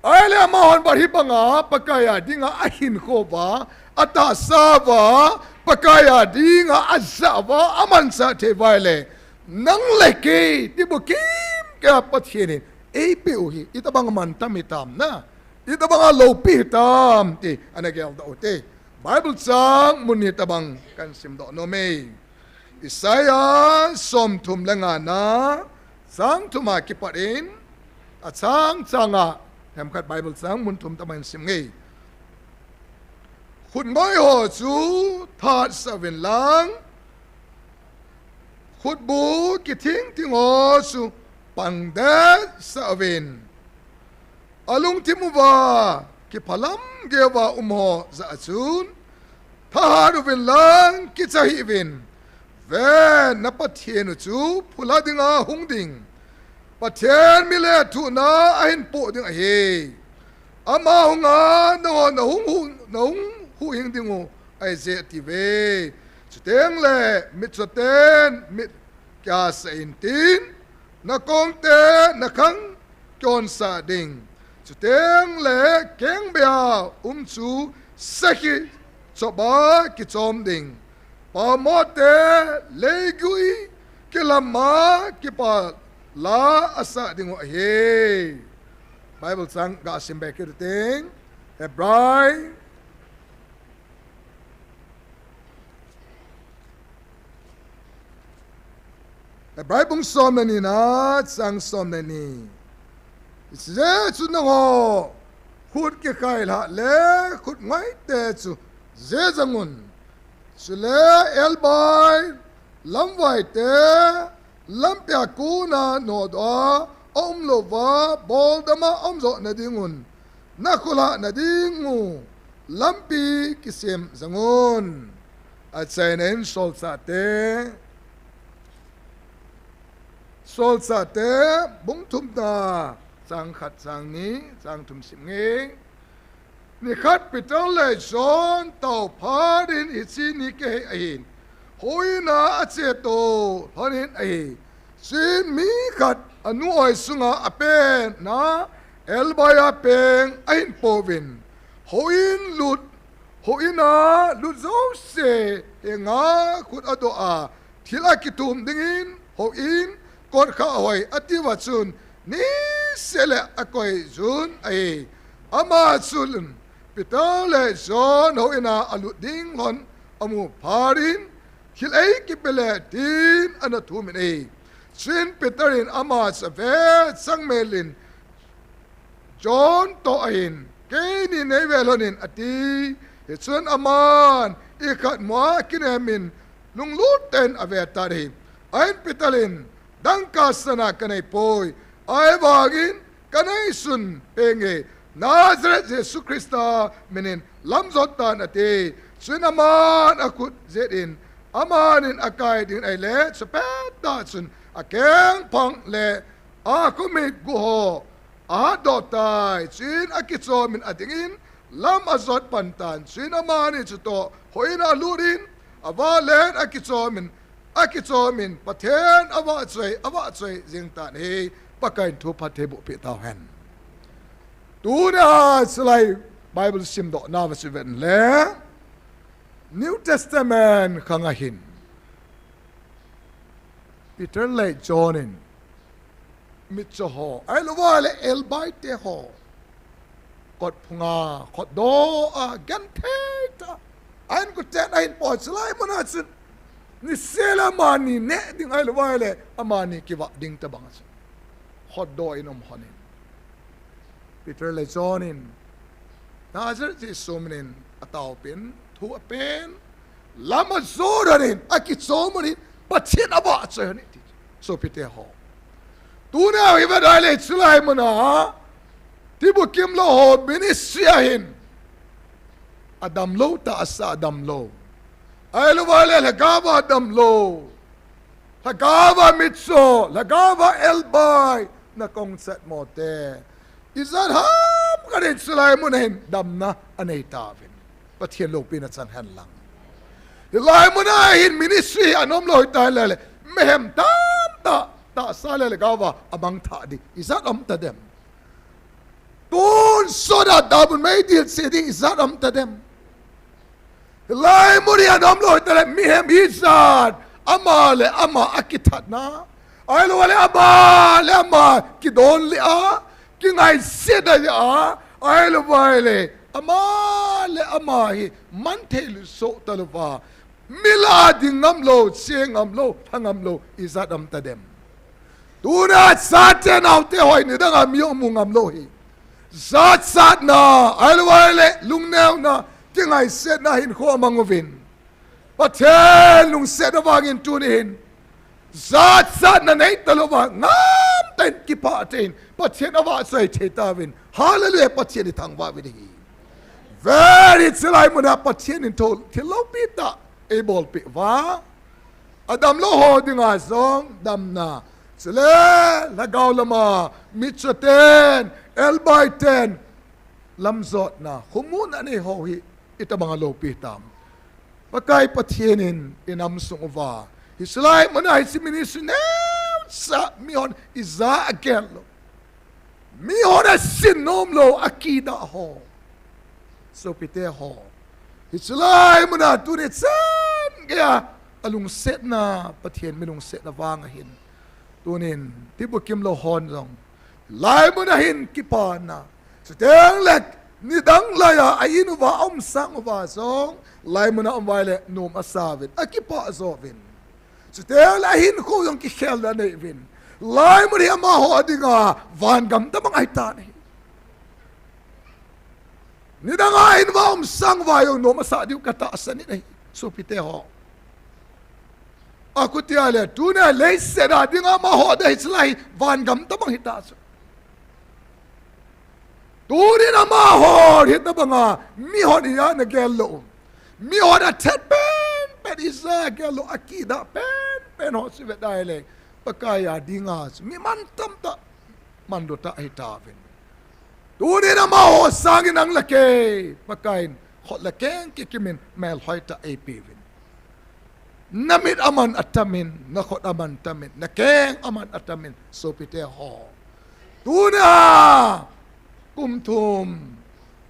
Ahileh amahon bat hibang a, Pakai a ding a ahinkho uva, atahsa uva, Pakai a ding a ajah uva, amanchah thei uva ahileh. Nang le kei, tibukim kei a Pathen in eipeh u hi, itobang a mantam hitam na, itobang a loupi hitam ti, ana geldoh u hite. Bible chang mun hitabang kahin simdoh nom e. Isaiah somthum le nga na, chang thum a kipat in, achang chang a, Themkhat Bible chang mun thum tah bang sim nge. Khut ngoi ho chu thahat sah uvin lang, khutbu kithing thing ho chu pangdet sah uvin. Alungthim uva kiphalam geiya um ho jah a chun, thahat uvin lang kicha hih uvin. Ven, na Pathen u chu phula dinga hung ding, Pathen mi lethuhna ahin poh ding ahi. Ama hunga nangho nahung hu, nahung huhhing diu ahi jeh ati uve. Chuteng le mitcho ten mit kiasah intin, na kong te na khang kionsah ding. Chuteng le kengbeiya um chu sakhi chop a kichom ding. Pamo te leigui kilama kipala asah diu ahi. Bible chang ga sim be kit u hite. Hebrai Hebrai bung som le ni na, chang som le ni. Hijeh chun nangho khut kikhai lhah le khut ngoi te chu jejang un. Chule elbai lamvai te lampi a kona nodoh a aum louva boldam a aum joh na ding un. Na khut lhah na ding u lampi kisem jang un. Achaina in Solchah te, Solchah te bung thum na, chang khat, chang ni, chang thum sim nge. Nikhat Peter le John tao phat in hiche ni kihei ahin, houin a ache to lhon in ahi. Chuin mi khat anu oi sunga apen na elbai a peng ahin pouvin, houin lut, houin a lut jouse henga khut adoh a, thil akithum dingin houin kot kha hoi ati uva chun, niseh le akoi jun ahi. Ama chun Peter le John houin a alut ding lhon amu phat in, thil eikipe le tin ana thum in ahi. Chuin Peter in ama chu ave chang mel in, John toh ahin, keini nei ve lhon in ati. Hichun aman ikhat mua kinem in lunglut tah in ave tan ahi. Ahin Peter in, dangka sana kanei poi, ahivangin kanei sun penge, Nazareth Jesu Christa min in lamjot tan ati. Chuin aman akhut jet in, aman in akai ding ahile, chupet tah chun akengphang le akhomit guh ho ahatdoh tai. Chuin akichom in ading in lam ajot pan tan. Chuin amani chutoh houin a alut in, avah len akichom in, akichom in Pathen avahchoi, avahchoi jing tan ahi. Pakai in thu phattheiboh peh tauhen. Tunia chulai Bible simdoh nauva chu ven le, New Testament khang ahin Peter le John in mitcho ho, ahilouva le elbai te ho kot phunga khutdoh a genthei tah a ahin kuten ahin poi, chulai muna chun niseh le amani neh ding, ahilouva le amani kivah ding tobang a chun khutdoh in um lhon in. Peter le John in Nazareth Jesu min in ataopeh in, thu apen, lam ajot lhon in, akichom lhon in, Pathen avahchoi lhon in ti. Sopite ho, tunia hi vet ahile chulai muna tibukim lou ho ministry ahin, adamlou tah asa, adamlou. Ahilouva le lhagao va damlou, lhagao va mitcho, lhagao va elbai, na kong chet mo te, ijat ham khat in chulai muna hin damna anei tauvin. Pathen loupina chang hen lang. Hilai muna hin ministry hi anom lou hita lele, mihem tamtah tahsa le lhagao va amang thah ding ijat um tadem? Tonsot a damun meidil che ding ijat um tadem? Hilai mun hi anom lou hita le, mihem hijat ama le ama akithatna, ahilouva le ama le ama kidonle a, kingaiset a, ahilouva le ama le ama hi manthei lut soh talouva, mi lah a ding ngam lou, che ngam lou, lha ngam lou ijat um tadem? Tuna chate naote hoi, nidang a mi jong mu ngam lou hi. Jachatna, ahilouleh lungneuna, kingaisetna hinkho amang uvin. Pathen lungsetna vangin tuni hin jachatna neita louva, ngamtah in kipah tah in Pathen avahchoi thei tauvin. Hallelujah, Pathen ithangvah uvin ahi. Very, chulai muna Pathen in thil, thil loupi tah eibolpeh uva. Adamlou ho dinga jong damna. Chule, lhagao lama, mitchoten, elbaiten, lamjotna, khomun anei ho hi, itobang a loupi tam. Pakai Pathen in, inam sung uva. Hiche lai muna hiche ministry neocha, mihon ija agel lou. Mihon asin nom lou, akidah ho. Sopite ho. Hiche lai muna tuni chan geiya alungsetna, Pathen mi lungsetna vang ahin. Tunin, tibukim lou hon jong. Lai muna hin kipana. Chuteng le, nidang laiya, a in uva, aumsang uva jong. Lai muna aum uva ahile, nom asa uvin. Akipah jo uvin. Chuteng le ahinkho jong kikhelna anei uvin. Lai mun hi amaho dinga vangam tobang ahitan ahi. Nidang a in uva aumsang uva jong nom asah diu katahsan in ahi. Sopite ho. Akhutia le, tunia leiset a dinga amaho dinga hiche lai hi vangam tobang hita chu. Tunin amaho hitobanga, mihon ija nagel lou. Mihon athet penpen ija gel lou, akidah penpen ho chu ivet ahile. Pakai a dinga chu, mi mantam tah, manlou tah ahitauvin. Tunin amaho sangin nang le kei, Pakai in, khut le keng kikimin, melhoi tah eipeuvin. Namit aman atamin, nakhut aman atamin, nakeng aman atamin, sopite ho. Tunia, kum thum,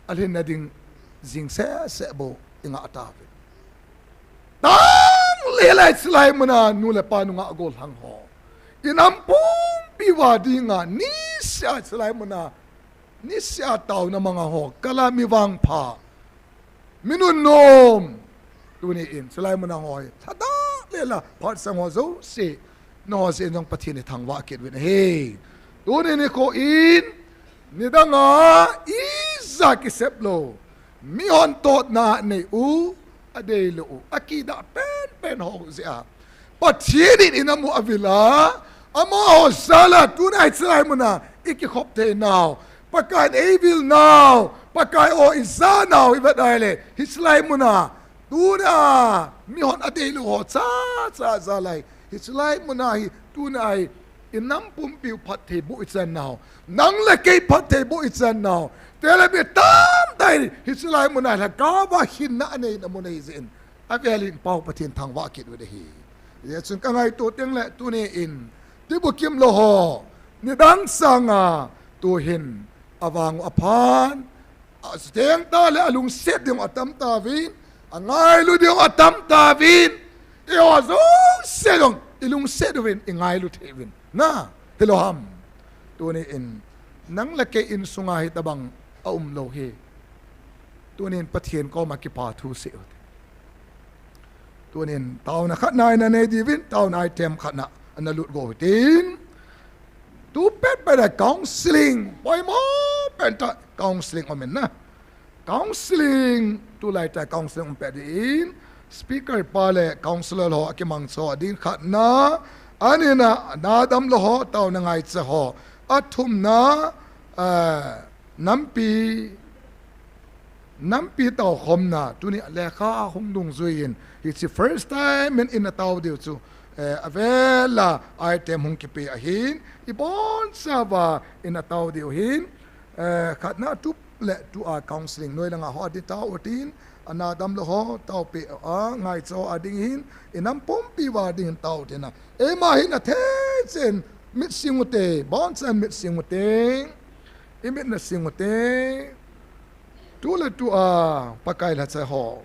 alhinna ding, jing sehseh bou, ingah tauvin. Tang lele chulai muna, nu le pa nungah gollhang ho. Inam pumpi uva dinga, nisea chulai muna, nisea taona manga ho, kala mi vangpha. Mi nunnom. Tuni in, chulai muna ho hi. Lhadah lela, phatsang ho jouse. Naho jouse in jong Pathen ithangvah kit uvin ahi. Tuni nikho in, nidanga, ija kisep lou. Mihon totna anei u, adeilou u. Akidah penpen ho jeh a. Pathen in inam u avil a, amaho jal a, tuna hiche lai muna, ikikhop thei nau. Pakai in eivil nau, Pakai o ija nau, ivet ahile, hiche lai muna, tuna, mihon adeilou ho, cha, cha, jal a, hiche lai muna hi, tuna hi, inam pumpi u phattheiboh ichan nau. Nang le kei phattheiboh ichan nau. Tele mi tamtah in, hiche lai muna, lhagao va hinna anei na mun ahi jeh in. Avel in Pau Pathen thangvah kit uvin ahi. Hijeh chun kangaito teng le tuni in, tibukim lou ho, nidang sanga, tuhin, avang u aphan, achuteng tah le alungset ding u atam tauvin, angailu ding u atam tauvin, eiho jouse jong, ilungset uvin, ingailu thei uvin. Na, hilou ham. Tuni in, nang le kei insunga hitobang aumlou hi. Tunin Pathen koma kipathu seh u hite. Tunin taona khatna inanei diuvin, taona item khatna analut go u hitin. Tu pet pet a counseling, poimo pentah counseling umin na. Counseling, tulai tah counseling um pet din. Speaker pa le counselor ho akimangcha ding khatna. Anina, nadamlou ho, taona ngaicha ho. Athumna, eh, nampi, nampi taokhomna, tuni lekha hung dungjuiyin, hiche first time in, in atao diu chu, eh, avela item hung kipe ahin, ibonchauva in atao diu hin, eh, khatna tu le tu a counseling, noi langa ho adin tao utin, anadamlou ho, taopeh a, ngaicha ho ading hin, inam pumpi uva ding hin tao utin a. Eima hin athei chen, mit sing ute, bonchan mit sing ute. Imit nasing ute. Tu le tu a, Pakai lhacha ho.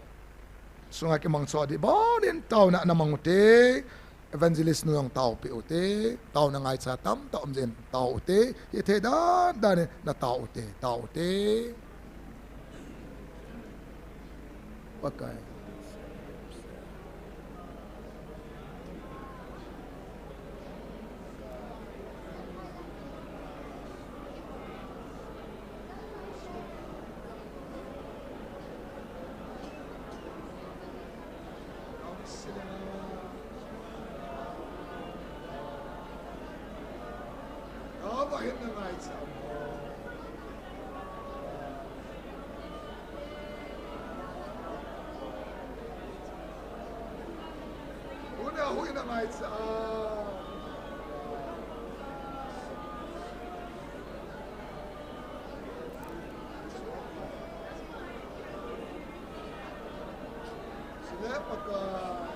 Sunga kimangcha ding, bonin taona namang ute. Evangelist nu jong taopeh ute. Taona ngaicha tamtah um jeh in tao ute. Hithei dan dan in natao ute. Tao ute. Pakai. Huhhing na ngaicha. Tuna huhhing na ngaicha. Sile Pakai.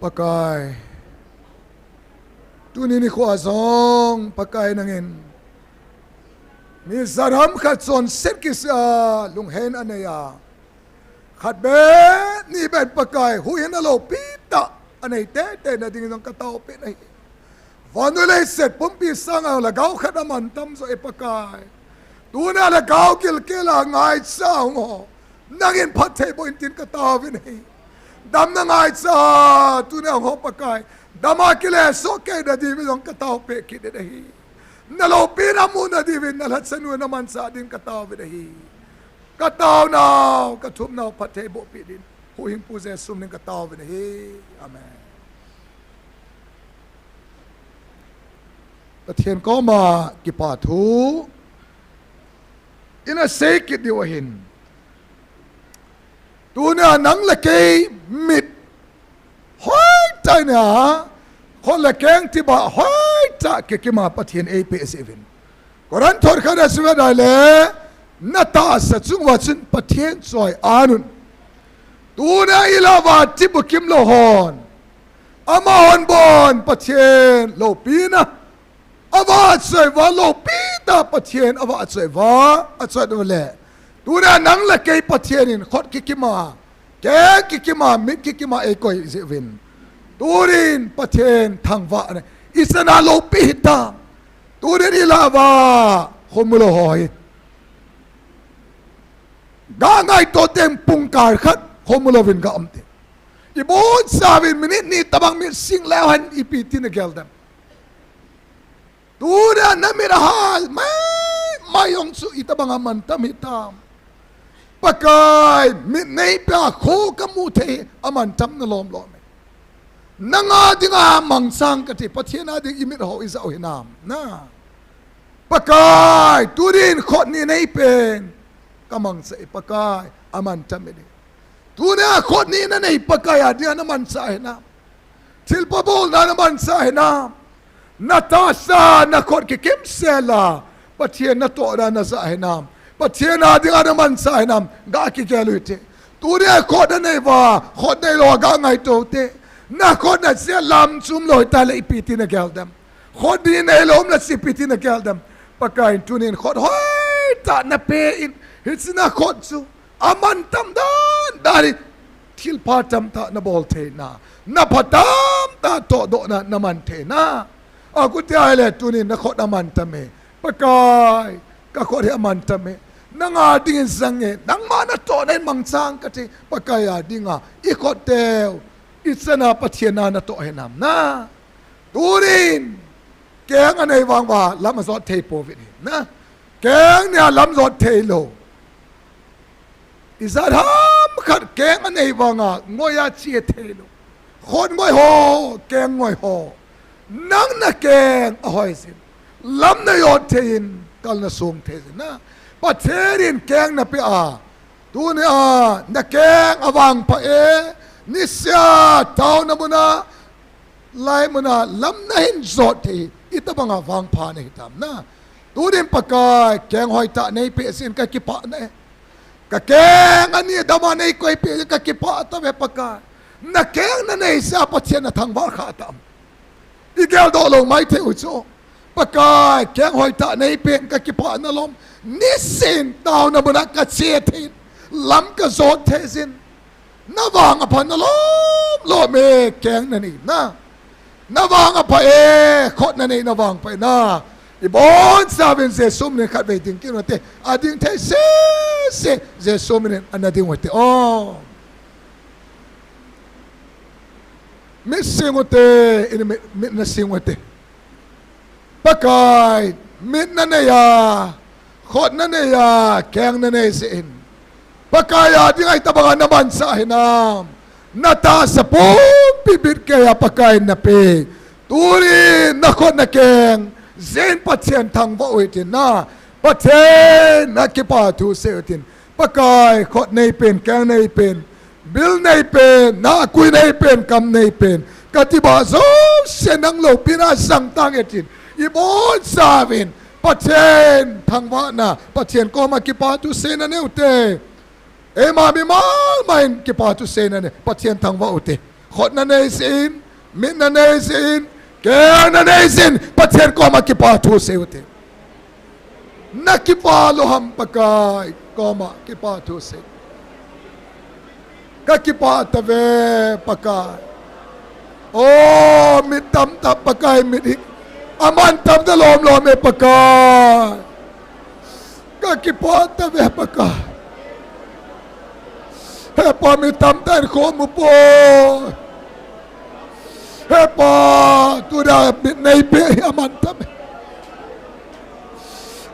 Pakai. Tuni nikho a jong Pakai nangin mi jaram khat chonset kisih a lungheina anei a, khat beh ni beh Pakai huhhingna loupi tah anei teitei na ding jong kataopi nahi. Vannoi leiset pumpi sanga lhagao khat amantam joh e Pakai. Tuna lhagao gilkel a ngaicha ho nangin phatthei boh in tin kataovin ahi. Damna ngaicha tuna ho Pakai, dam a kile soh kei na diuvin jong kataopeh kit in ahi. Na loupina amu na diuvin na lhacha nu na manchah ding kataovin ahi. Kataonau, kathumnau phatthei bohpeh din Huhhingpu Jesu min in kataovin ahi. Amen. Pathen koma kipa thu ina sei kit diu ahin. Tuna nang le kei mit China, khut le keng tibah hoitah kikima Pathen eipeh jeh uvin. Korinth thot khat a sut a dai le, natahsa chung uva chun Pathen choi-an un. Tuna ilah uva thi bukim lou hon, amahon bon Pathen loupina ava choi uva, loupi tah Pathen ava choi uva, achoi uva le. Tuna nang le kei Pathen in khut kikima, keng kikima, mit kikima eikoi jeh uvin, tunin Pathen thangvahna ichan a loupi hitam. Tunin ilah uva khomu lou ho hi, ga ngaito teng pungkal khat khomu louvin ga um te. Ibonchauvin minute ni tobang mit sing leu hen ipi tin nagel dem? Tuna namit ahal maimai jong chu itobang a mantam hitam? Pakai, mit neipeh a kho kamu thei hi amantam na lomlom e. Nanga dinga mangchan kati, Pathen a ding imit ho ijah u hinam? Na, Pakai, tunin khut ni neipen kamangcha e Pakai, amantam e. Tuna khut ni nanei Pakai a dinga namancha hinam? Thilpha bolna namancha hinam? Natahsa, nakhut kikim sela Pathen natohna najah hinam? Pathen a dinga namancha hinam? Ga kigel u hite. Tuni khut nanei uva, khut neilou a ga ngaito u hite. Nakhut nache lam chu umlou hitaleh ipi tin nagel dem? Khut ni neilou umleh ipi tin nagel dem? Pakai in tunin khut hoitah napeh in, hiche nakhut chu amantam dandan in thilpha tamtah nabol theina, napha tamtah tohdohna naman theina. Akhutia ahile tunin nakhut amantam e. Pakai, kakhut hi amantam e. Nanga dingin jang e, nangma natohna in mangchan kati, Pakai a dinga ikhut teu ichan a Pathen a natoh hinam? Na, tunin keng anei vang uva lam ajot thei pouvin ahi. Na, keng nia lam jot theilou, ijat ham khat keng anei vanga ngoi a che theilou, khut ngoi ho, keng ngoi ho, nang nakeng ahoi jin, lam najot thei in kal nasong thei jin. Na, Pathen in keng napeh a, tunia nakeng avangpha e, nisea taona muna, lai muna lam nahin jot thei hi itobanga vangpha nahitam? Na, tunin Pakai, keng hoitah neipeh jeh in kakipah nahi. Kakeng ani dama neikoipeh jeh in kakipah tauve Pakai. Nakeng nanei jeh a Pathen nathangvah kha tam? Igeldoh lou maithei u chu. Pakai, keng hoitah neipen kakipah nalom. Niseh in taona muna kache thei in, lam kajot thei jin, navang apha nalom lom e, keng nanei na. Navang apha e, khut nanei navang apha e. Na, ibonchauvin Jesu minin khatvei ding kit u hite. Ading thei sese, Jesu minin ana ding u hite. O, mit sing u hite, ini mit, mit nasing u hite. Pakai, mit nanei a, khut nanei a, keng nanei jeh in, Pakai a dinga itobanga namanchah hinam? Natahsa pumpi bitkeija Pakai in napeh, tunin nakhut nakeng jeh in Pathen thangvah u hitin, na, Pathen a kipathu sei u hitin. Pakai, khut neipen, keng neipen, bil neipen, nahkui neipen, kam neipen, katibah jouse nang loupina jangtang e tin, ibonchauvin Pathen thangvahna, Pathen koma kipathu seina nei u hite. Eima mimal ma in kipathu seina nei, Pathen thangvah u hite. Khut nanei jeh in, mit nanei jeh in, keng nanei jeh in Pathen koma kipathu sei u hite. Nakipah lou ham Pakai, koma kipathu sei. Kakipah tauve Pakai. O, mit tamtah Pakai, mit hi amantam nalom lom e Pakai. Kakipah tauve Pakai. He Pa, mi tamtah in khomu poi. He Pa, tunia mit neipeh hi amantam e.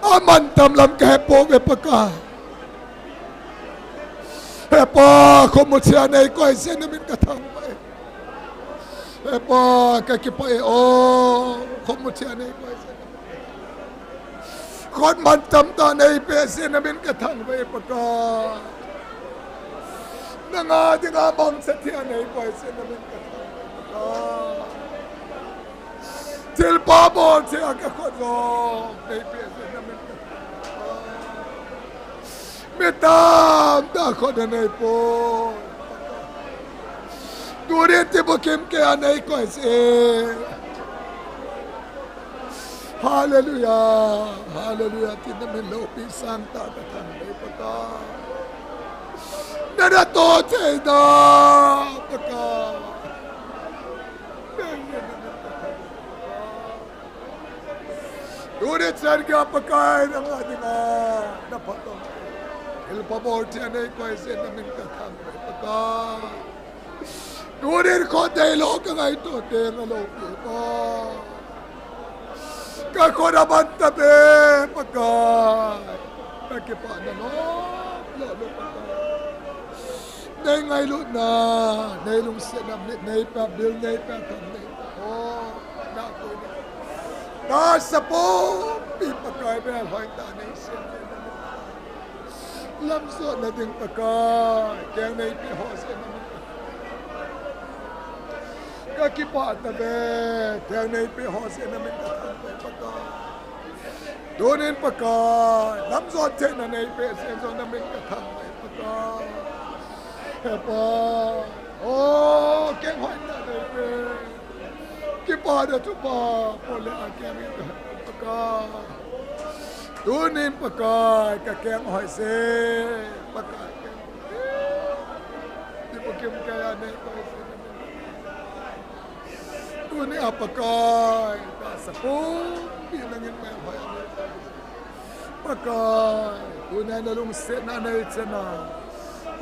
Amantam lam kahepouve Pakai. He Pa, khomu thia neikoi jeh in namin kathangvah e. He Pa, kakipah e o, khomu thia neikoi jeh in. Khut mantam tah neipeh jeh in namin kathangvah e Pakai. Nanga dinga mangcha thia neikoi jeh in namin kathangvah e. Thilpha bolthei a ka khut jong nei peh jeh in na min ka thangvah e. Mi tamtah khut na nei poi. Tunin tibukim keiya nei koi jeh in. Hallelujah, hallelujah, tin na min loupi sangtah ka thangvah e Pakai. Na natoh theina Pakai. Tuni chan geiya Pakai nanga dinga na phatah. Thilpha bolthei a nei koi jeh in na min ka thangvah e Pakai. Tunin khut deilou ka ngaito teng aloupi pa. Ka khut aman tave Pakai. Ka kipah na lom lom e Pakai. Nei ngailutna, nei lungsetna, nei, nei pia bil, nei pia thon, nei pia. Oh, na koi ni. Tahsa pumpi Pakai melhoi tah nei sem. Lamjot na ding Pakai, theng nei peh ho jeh in na min ka thangvah e. Ka kipah tave, theng nei peh ho jeh in na min ka thangvah e Pakai. Tunin Pakai, lamjot theina nei peh jeh in jong na min ka thangvah e Pakai. He Pa, oh, keng hoitah nei peh. Kipana thupha, pole a keng in Pakai. Tunin Pakai, ka keng hoi jeh, Pakai keng. Tibukim keiya nei koi jeh. Tunia Pakai, tahsa pumpi nangin melhoi a nei koi jeh. Pakai, tunia na lungsetna nei chan a.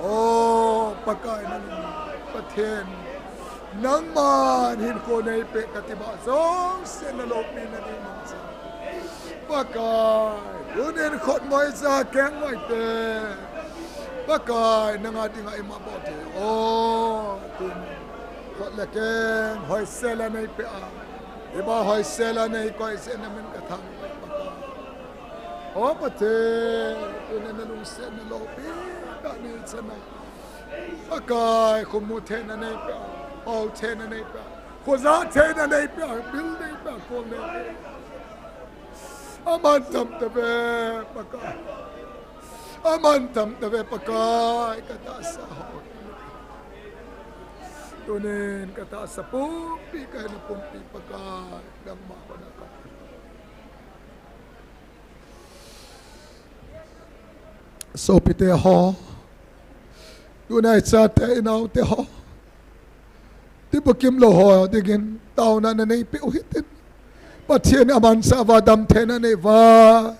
Oh, Pakai nangin, Pathen. Nangman hinkho nei peh kati ba jouse na loupina ding mangcha. Pakai, tunin khut ngoi ja keng ngoi te. Pakai, nanga dinga ima bol te. Oh, tun khut le keng hoisel a nei peh a. Iba hoisel a nei koi jeh in na min ka thangvah e Pakai. Oh Pathen, tunin na lungsetna loupi tah nei chan a. Pakai, khomu theina nei peh a, pao theina nei peh a, khoja theina nei peh a, bil nei peh a, kol nei peh a. Aman tam tave Pakai. Aman tam tave Pakai, ka tahsa ho. Tunin ka tahsa pumpi, ka hina pumpi Pakai, nangma koma ka Sopite ho, tunia ichate inaote ho, tibukim lou ho dingin taona na neipeh u hitin. Pathen in amansah uva damtheina nei uva,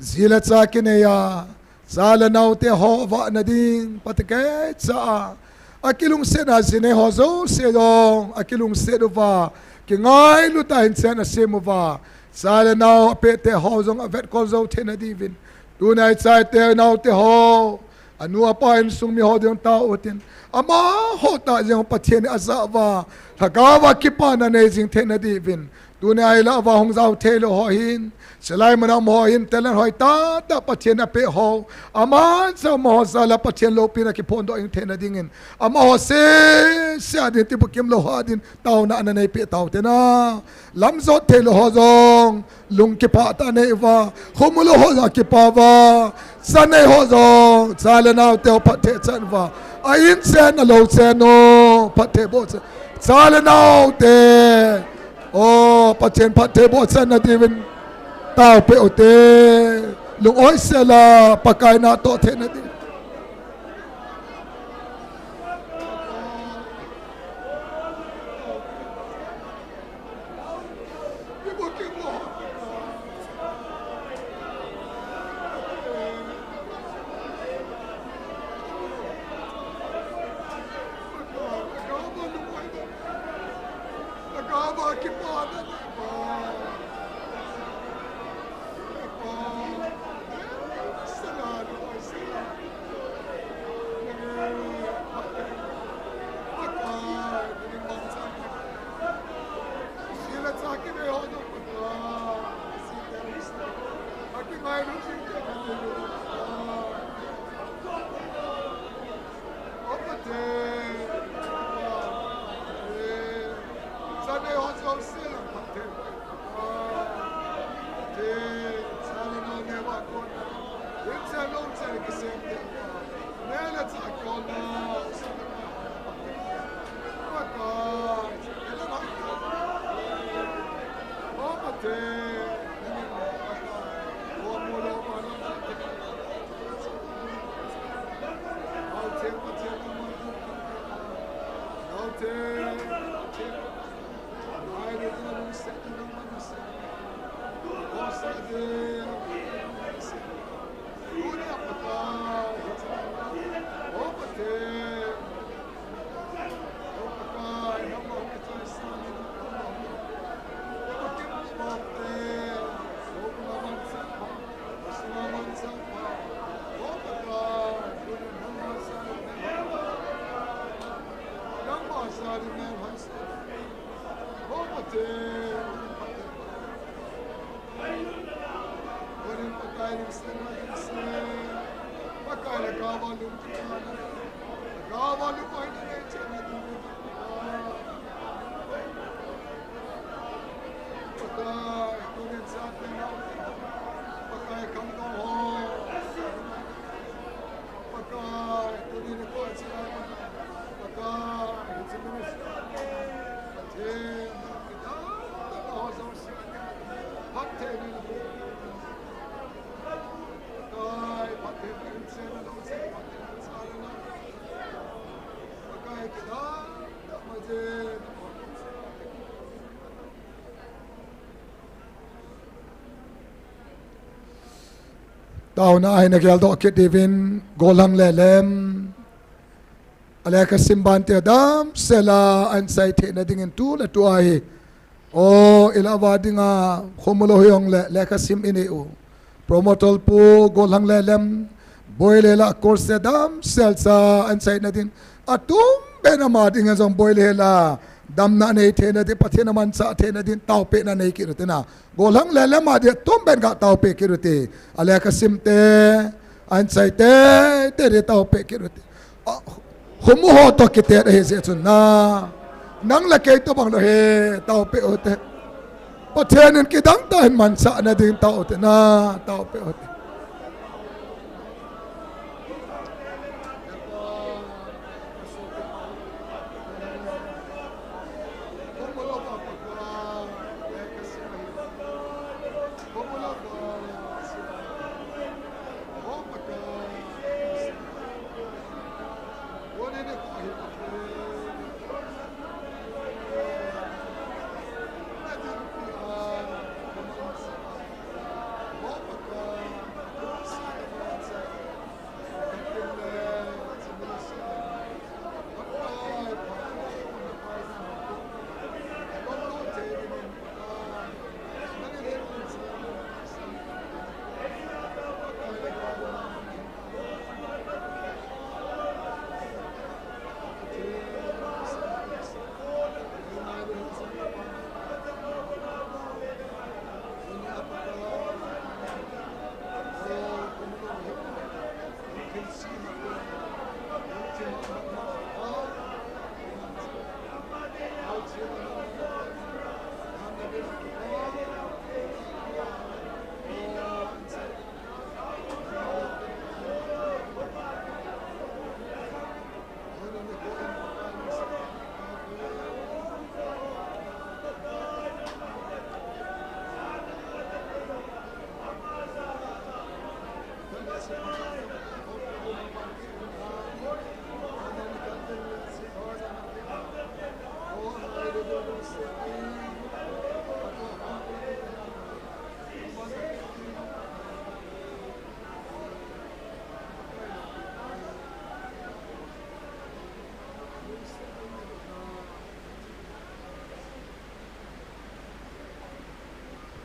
ji le cha kinei a, cha le naote ho vahna ding, Pathen keicha a, akilungsetna ji nei ho jouse jong akilungset uva, kingailut a hinkho asem uva, cha le nao apeh te ho jong avetkol jou theina diuvin, tunia ichate inaote ho, anu apa insung mi ho ding tao utin, amaho tah jeng Pathen in ajah uva, lhagao va kipana nei jing theina diuvin, tunia ilah uva hung jao thei lou ho hin, chulai mun a um ho hin, talent hoitah tah Pathen in apeh ho, amansah amaho jal a Pathen loupina kiphondoh jing theina dingin, amaho sese a ding, tibukim lou ho a ding, taona ana neipeh tao tina. Lamjot thei lou ho jong, lung kipah tah nei uva, khomu lou ho jong akipah uva, cha nei ho jong, cha le naote ho phatthei chan uva, a in chen a lou chen u, phatthei boh chen, cha le naote, o, Pathen phatthei boh channa diuvin, taopeh ute, lung oisel a, Pakai natoh theina diuvin. Taona ahin geldoh kit diuvin, gollhang lelem. Alekha sim bante damsel a ahin chai theina dingin tu le tu ahi. O, ilah uva dinga, khomu lou hijongle, lekha sim inei u. Promoter pu, gollhang lelem, boile lah course damsel cha ahin chaina din. Atum pen ama dinga jong boile lah, damna nei theina din, Pathen amanchah theina din, taopehna nei kit u tina. Gollhang lelem a dia tum pen ga taopeh kit u te. Alekha sim te, ahin chai te, te dia taopeh kit u te. A, khomu ho toh kitet ahi jeh chun na. Nang le kei tobang lou hi, taopeh u te. Pathen in kidang tah in manchahna ding tao u te na, taopeh u te.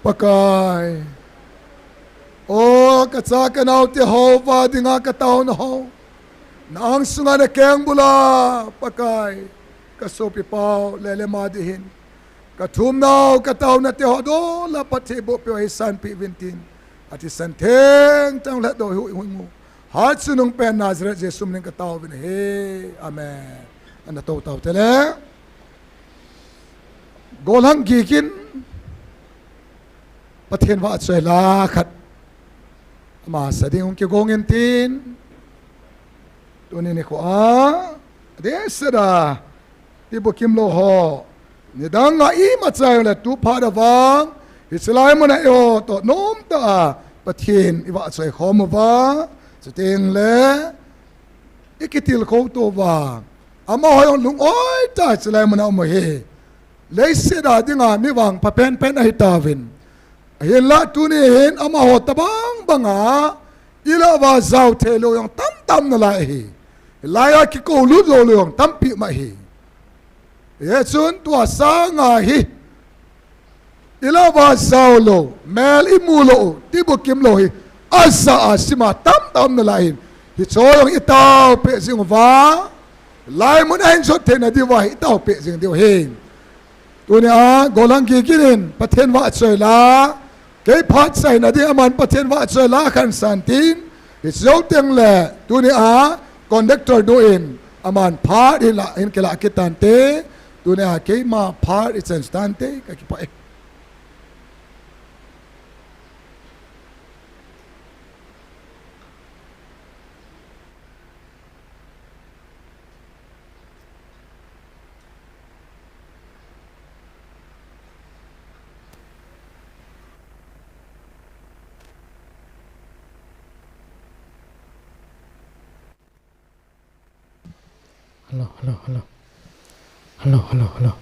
Pakai. O, kacha kanao te ho uva dinga kataona ho. Na angsunga na kengbul a, Pakai. Kasopi pau, lelem a ding hin. Kathumnau, kataona te ho dola Pathen bohpi u ahi sanpeh uvin tin. Athisan theng tang lhatdoh u hung u. Hatchungnung pen Nazareth Jesu min in kataovin ahi. Amen. Ana tou tau te le. Gollhang Gikin Pathen vahchoi la khat ama sa ding hung kigong in tin. Tuni nikho a, adeh seh a, ti bukim lou ho. Nidang a imacha le tu phat a vang, hiche lai mun a eiho toh nomtah a Pathen i vahchoi khom uva, chuteng le i kitilkhou to uva. Amaho jong lung-oi tah a chulai mun a um u ahi. Leiset a dinga mi vangpha penpen ahi tauvin. Ahinlah tuni hin amaho tabang banga ilah uva jao thei lou jong tamtah um nalai ahi. Hilai a kikou lut lou lou jong tampi um ahi. Hichun tua sanga hi ilah uva jao lou, mel imu lou, tibukim lou hi ajah a sima tamtah um nalai hin. Hicheho jong itao peh jing uva, laimun a hin jot theina diuva hi itao peh jing diu ahi. Tunia gollhang Gigin in Pathen vahchoi la, kei phat chaina ding aman Pathen vahchoi la khansan tin, hiche jou teng le tunia conductor nu in aman phat hin la, hin kilah kit tante, tunia keima phat ichan tante, kakipah e. Hello, hello, hello. Hello, hello, hello.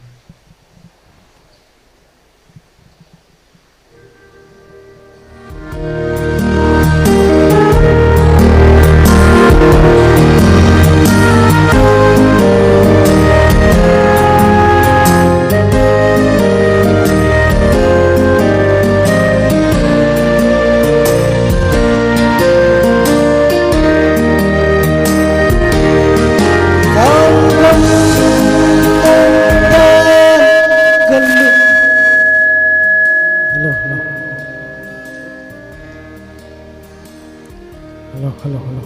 Hello, hello. Hello, hello, hello.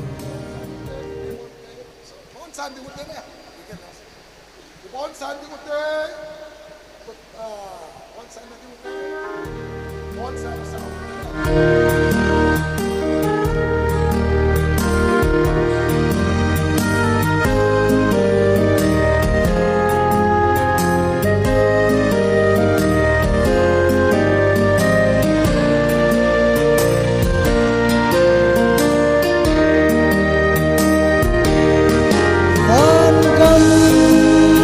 Vangam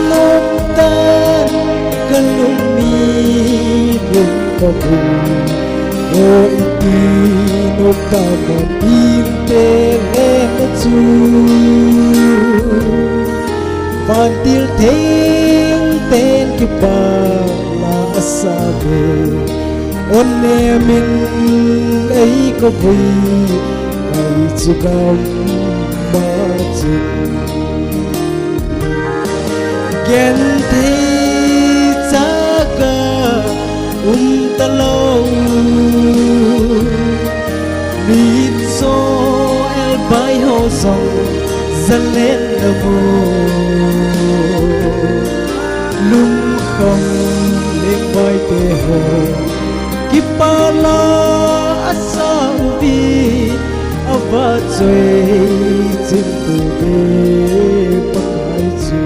noptan kalungni lungkabul, o iti noptan vantil te lena chu. Vantil theng ten kipana asave, o nemin ei kavui, ei chugam ma chun. Genthei chaka um talou, mitcho elbai ho jong jalen namo. Lungkham lengbai te ho, kipana asa uvi, avahchoi chim uve Pakai chu.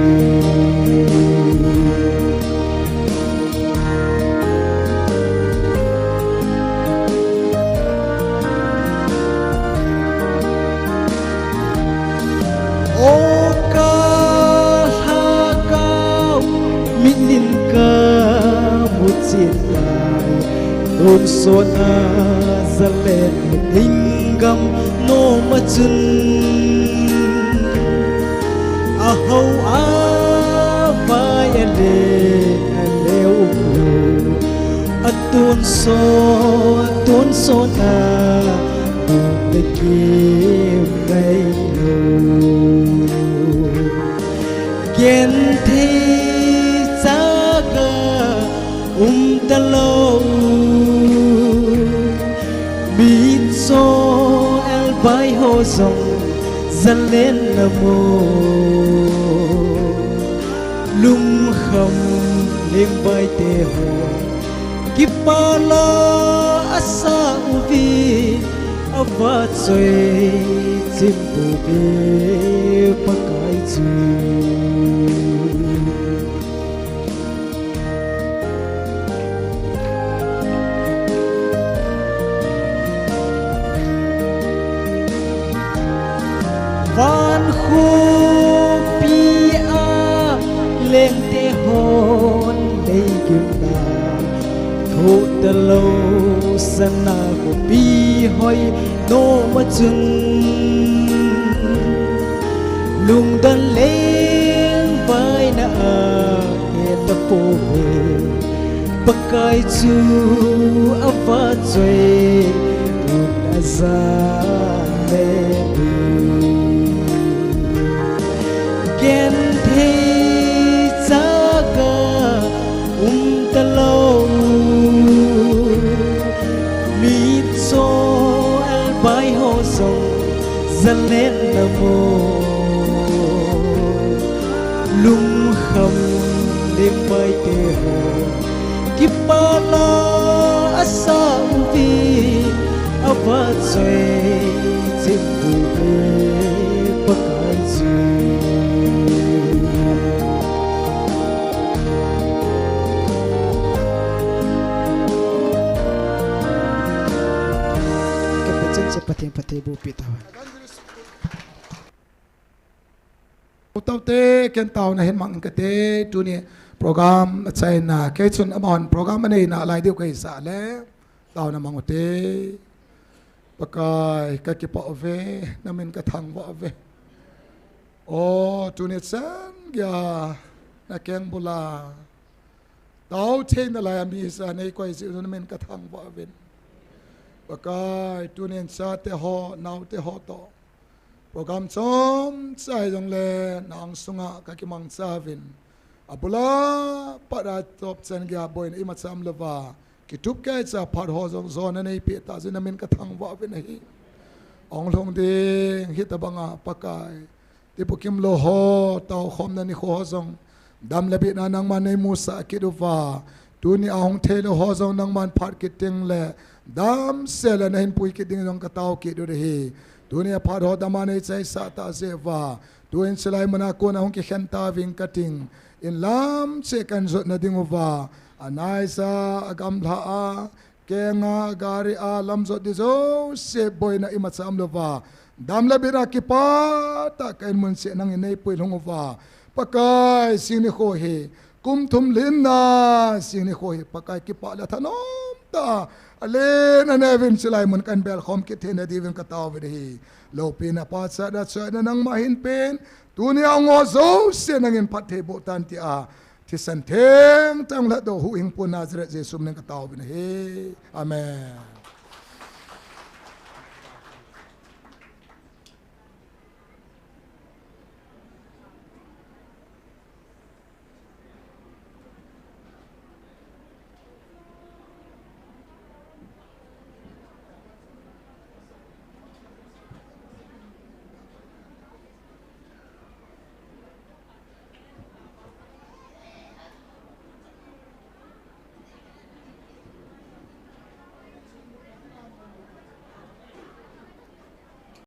O kalhakao, mitnin kamu chet lai, tonsot a jalen lhinggam nom a chun. Aho avai ale, ale umlou, atonsot, tonsot a, te kim ngailou. Genthei chaka um talou, mitcho elbai ho jong jalen namo. Lungkham lengbai te ho, kipana asa uvi, avahchoi chim uve Pakai chu. Van khopi a Te hon lei gimna thoh talou sana khopi hoi nom a chun, lungdon leng vaina a he tapouve. Pakai chu avahchoi un aja le ni. Genthei chaka um talou, mitcho albai ho jong jalen na mo. Lungkham lengvaite ho kipana asah uvin, avahchoi jing uve Pakai chu. Kipachat cheh Pathen phattheiboh peh tauhen. Utaute, ken taona hin mang kate, tuni program achaina, kei chun amahon program aneina lai diu kahisah le, taona mang ute. Pakai, kakipah uve, namin kathangvah uve. O, tuni chan geiya nakengbula tao theina laiya mi hisa neikoi jeh un namin kathangvah uvin. Pakai, tunin chate ho, naote ho toh program chomcha hijongle na angsunga kakimangcha uvin. Abula pat a topchan geiya boina imacha umlouva, kitup keicha phat ho jong jona neipeh tah jeh in namin kathangvah uvin ahi. Ahung lhung ding hitobanga Pakai, tipu kimlou ho, taokhomna nikho ho jong dam le bitna nangman neimusah kit uva, tunia hung theilou ho jong nangman phat kit tengle damsel a nahin pui kit ding jong katao kit u ahi. Tunia phat ho dama neichaisah tah jeh uva, tuin chulai muna kona hung kikhen tauving kating, inlam cheh kahin jotna dinguva, anaisa, agamlha a, kenga, gari a, lamjot ding jouse boina imacha umlouva, dam le bitna kipah tah a kahin mun cheh nangin neipui lhung uva, Pakai, jing nikho hi, kum thum lhinna jing nikho hi, Pakai, kipah le thanom tah a alen aneuvin chulai mun kahin belkhom kit theina diuvin kataovin ahi. Loupina, pachatna, chuina nangma hinpen, tunia hung ho jouse nangin phattheiboh tan tia thisan thengtah lhatdoh huhhingpu Nazareth Jesu minin kataovin ahi. Amen.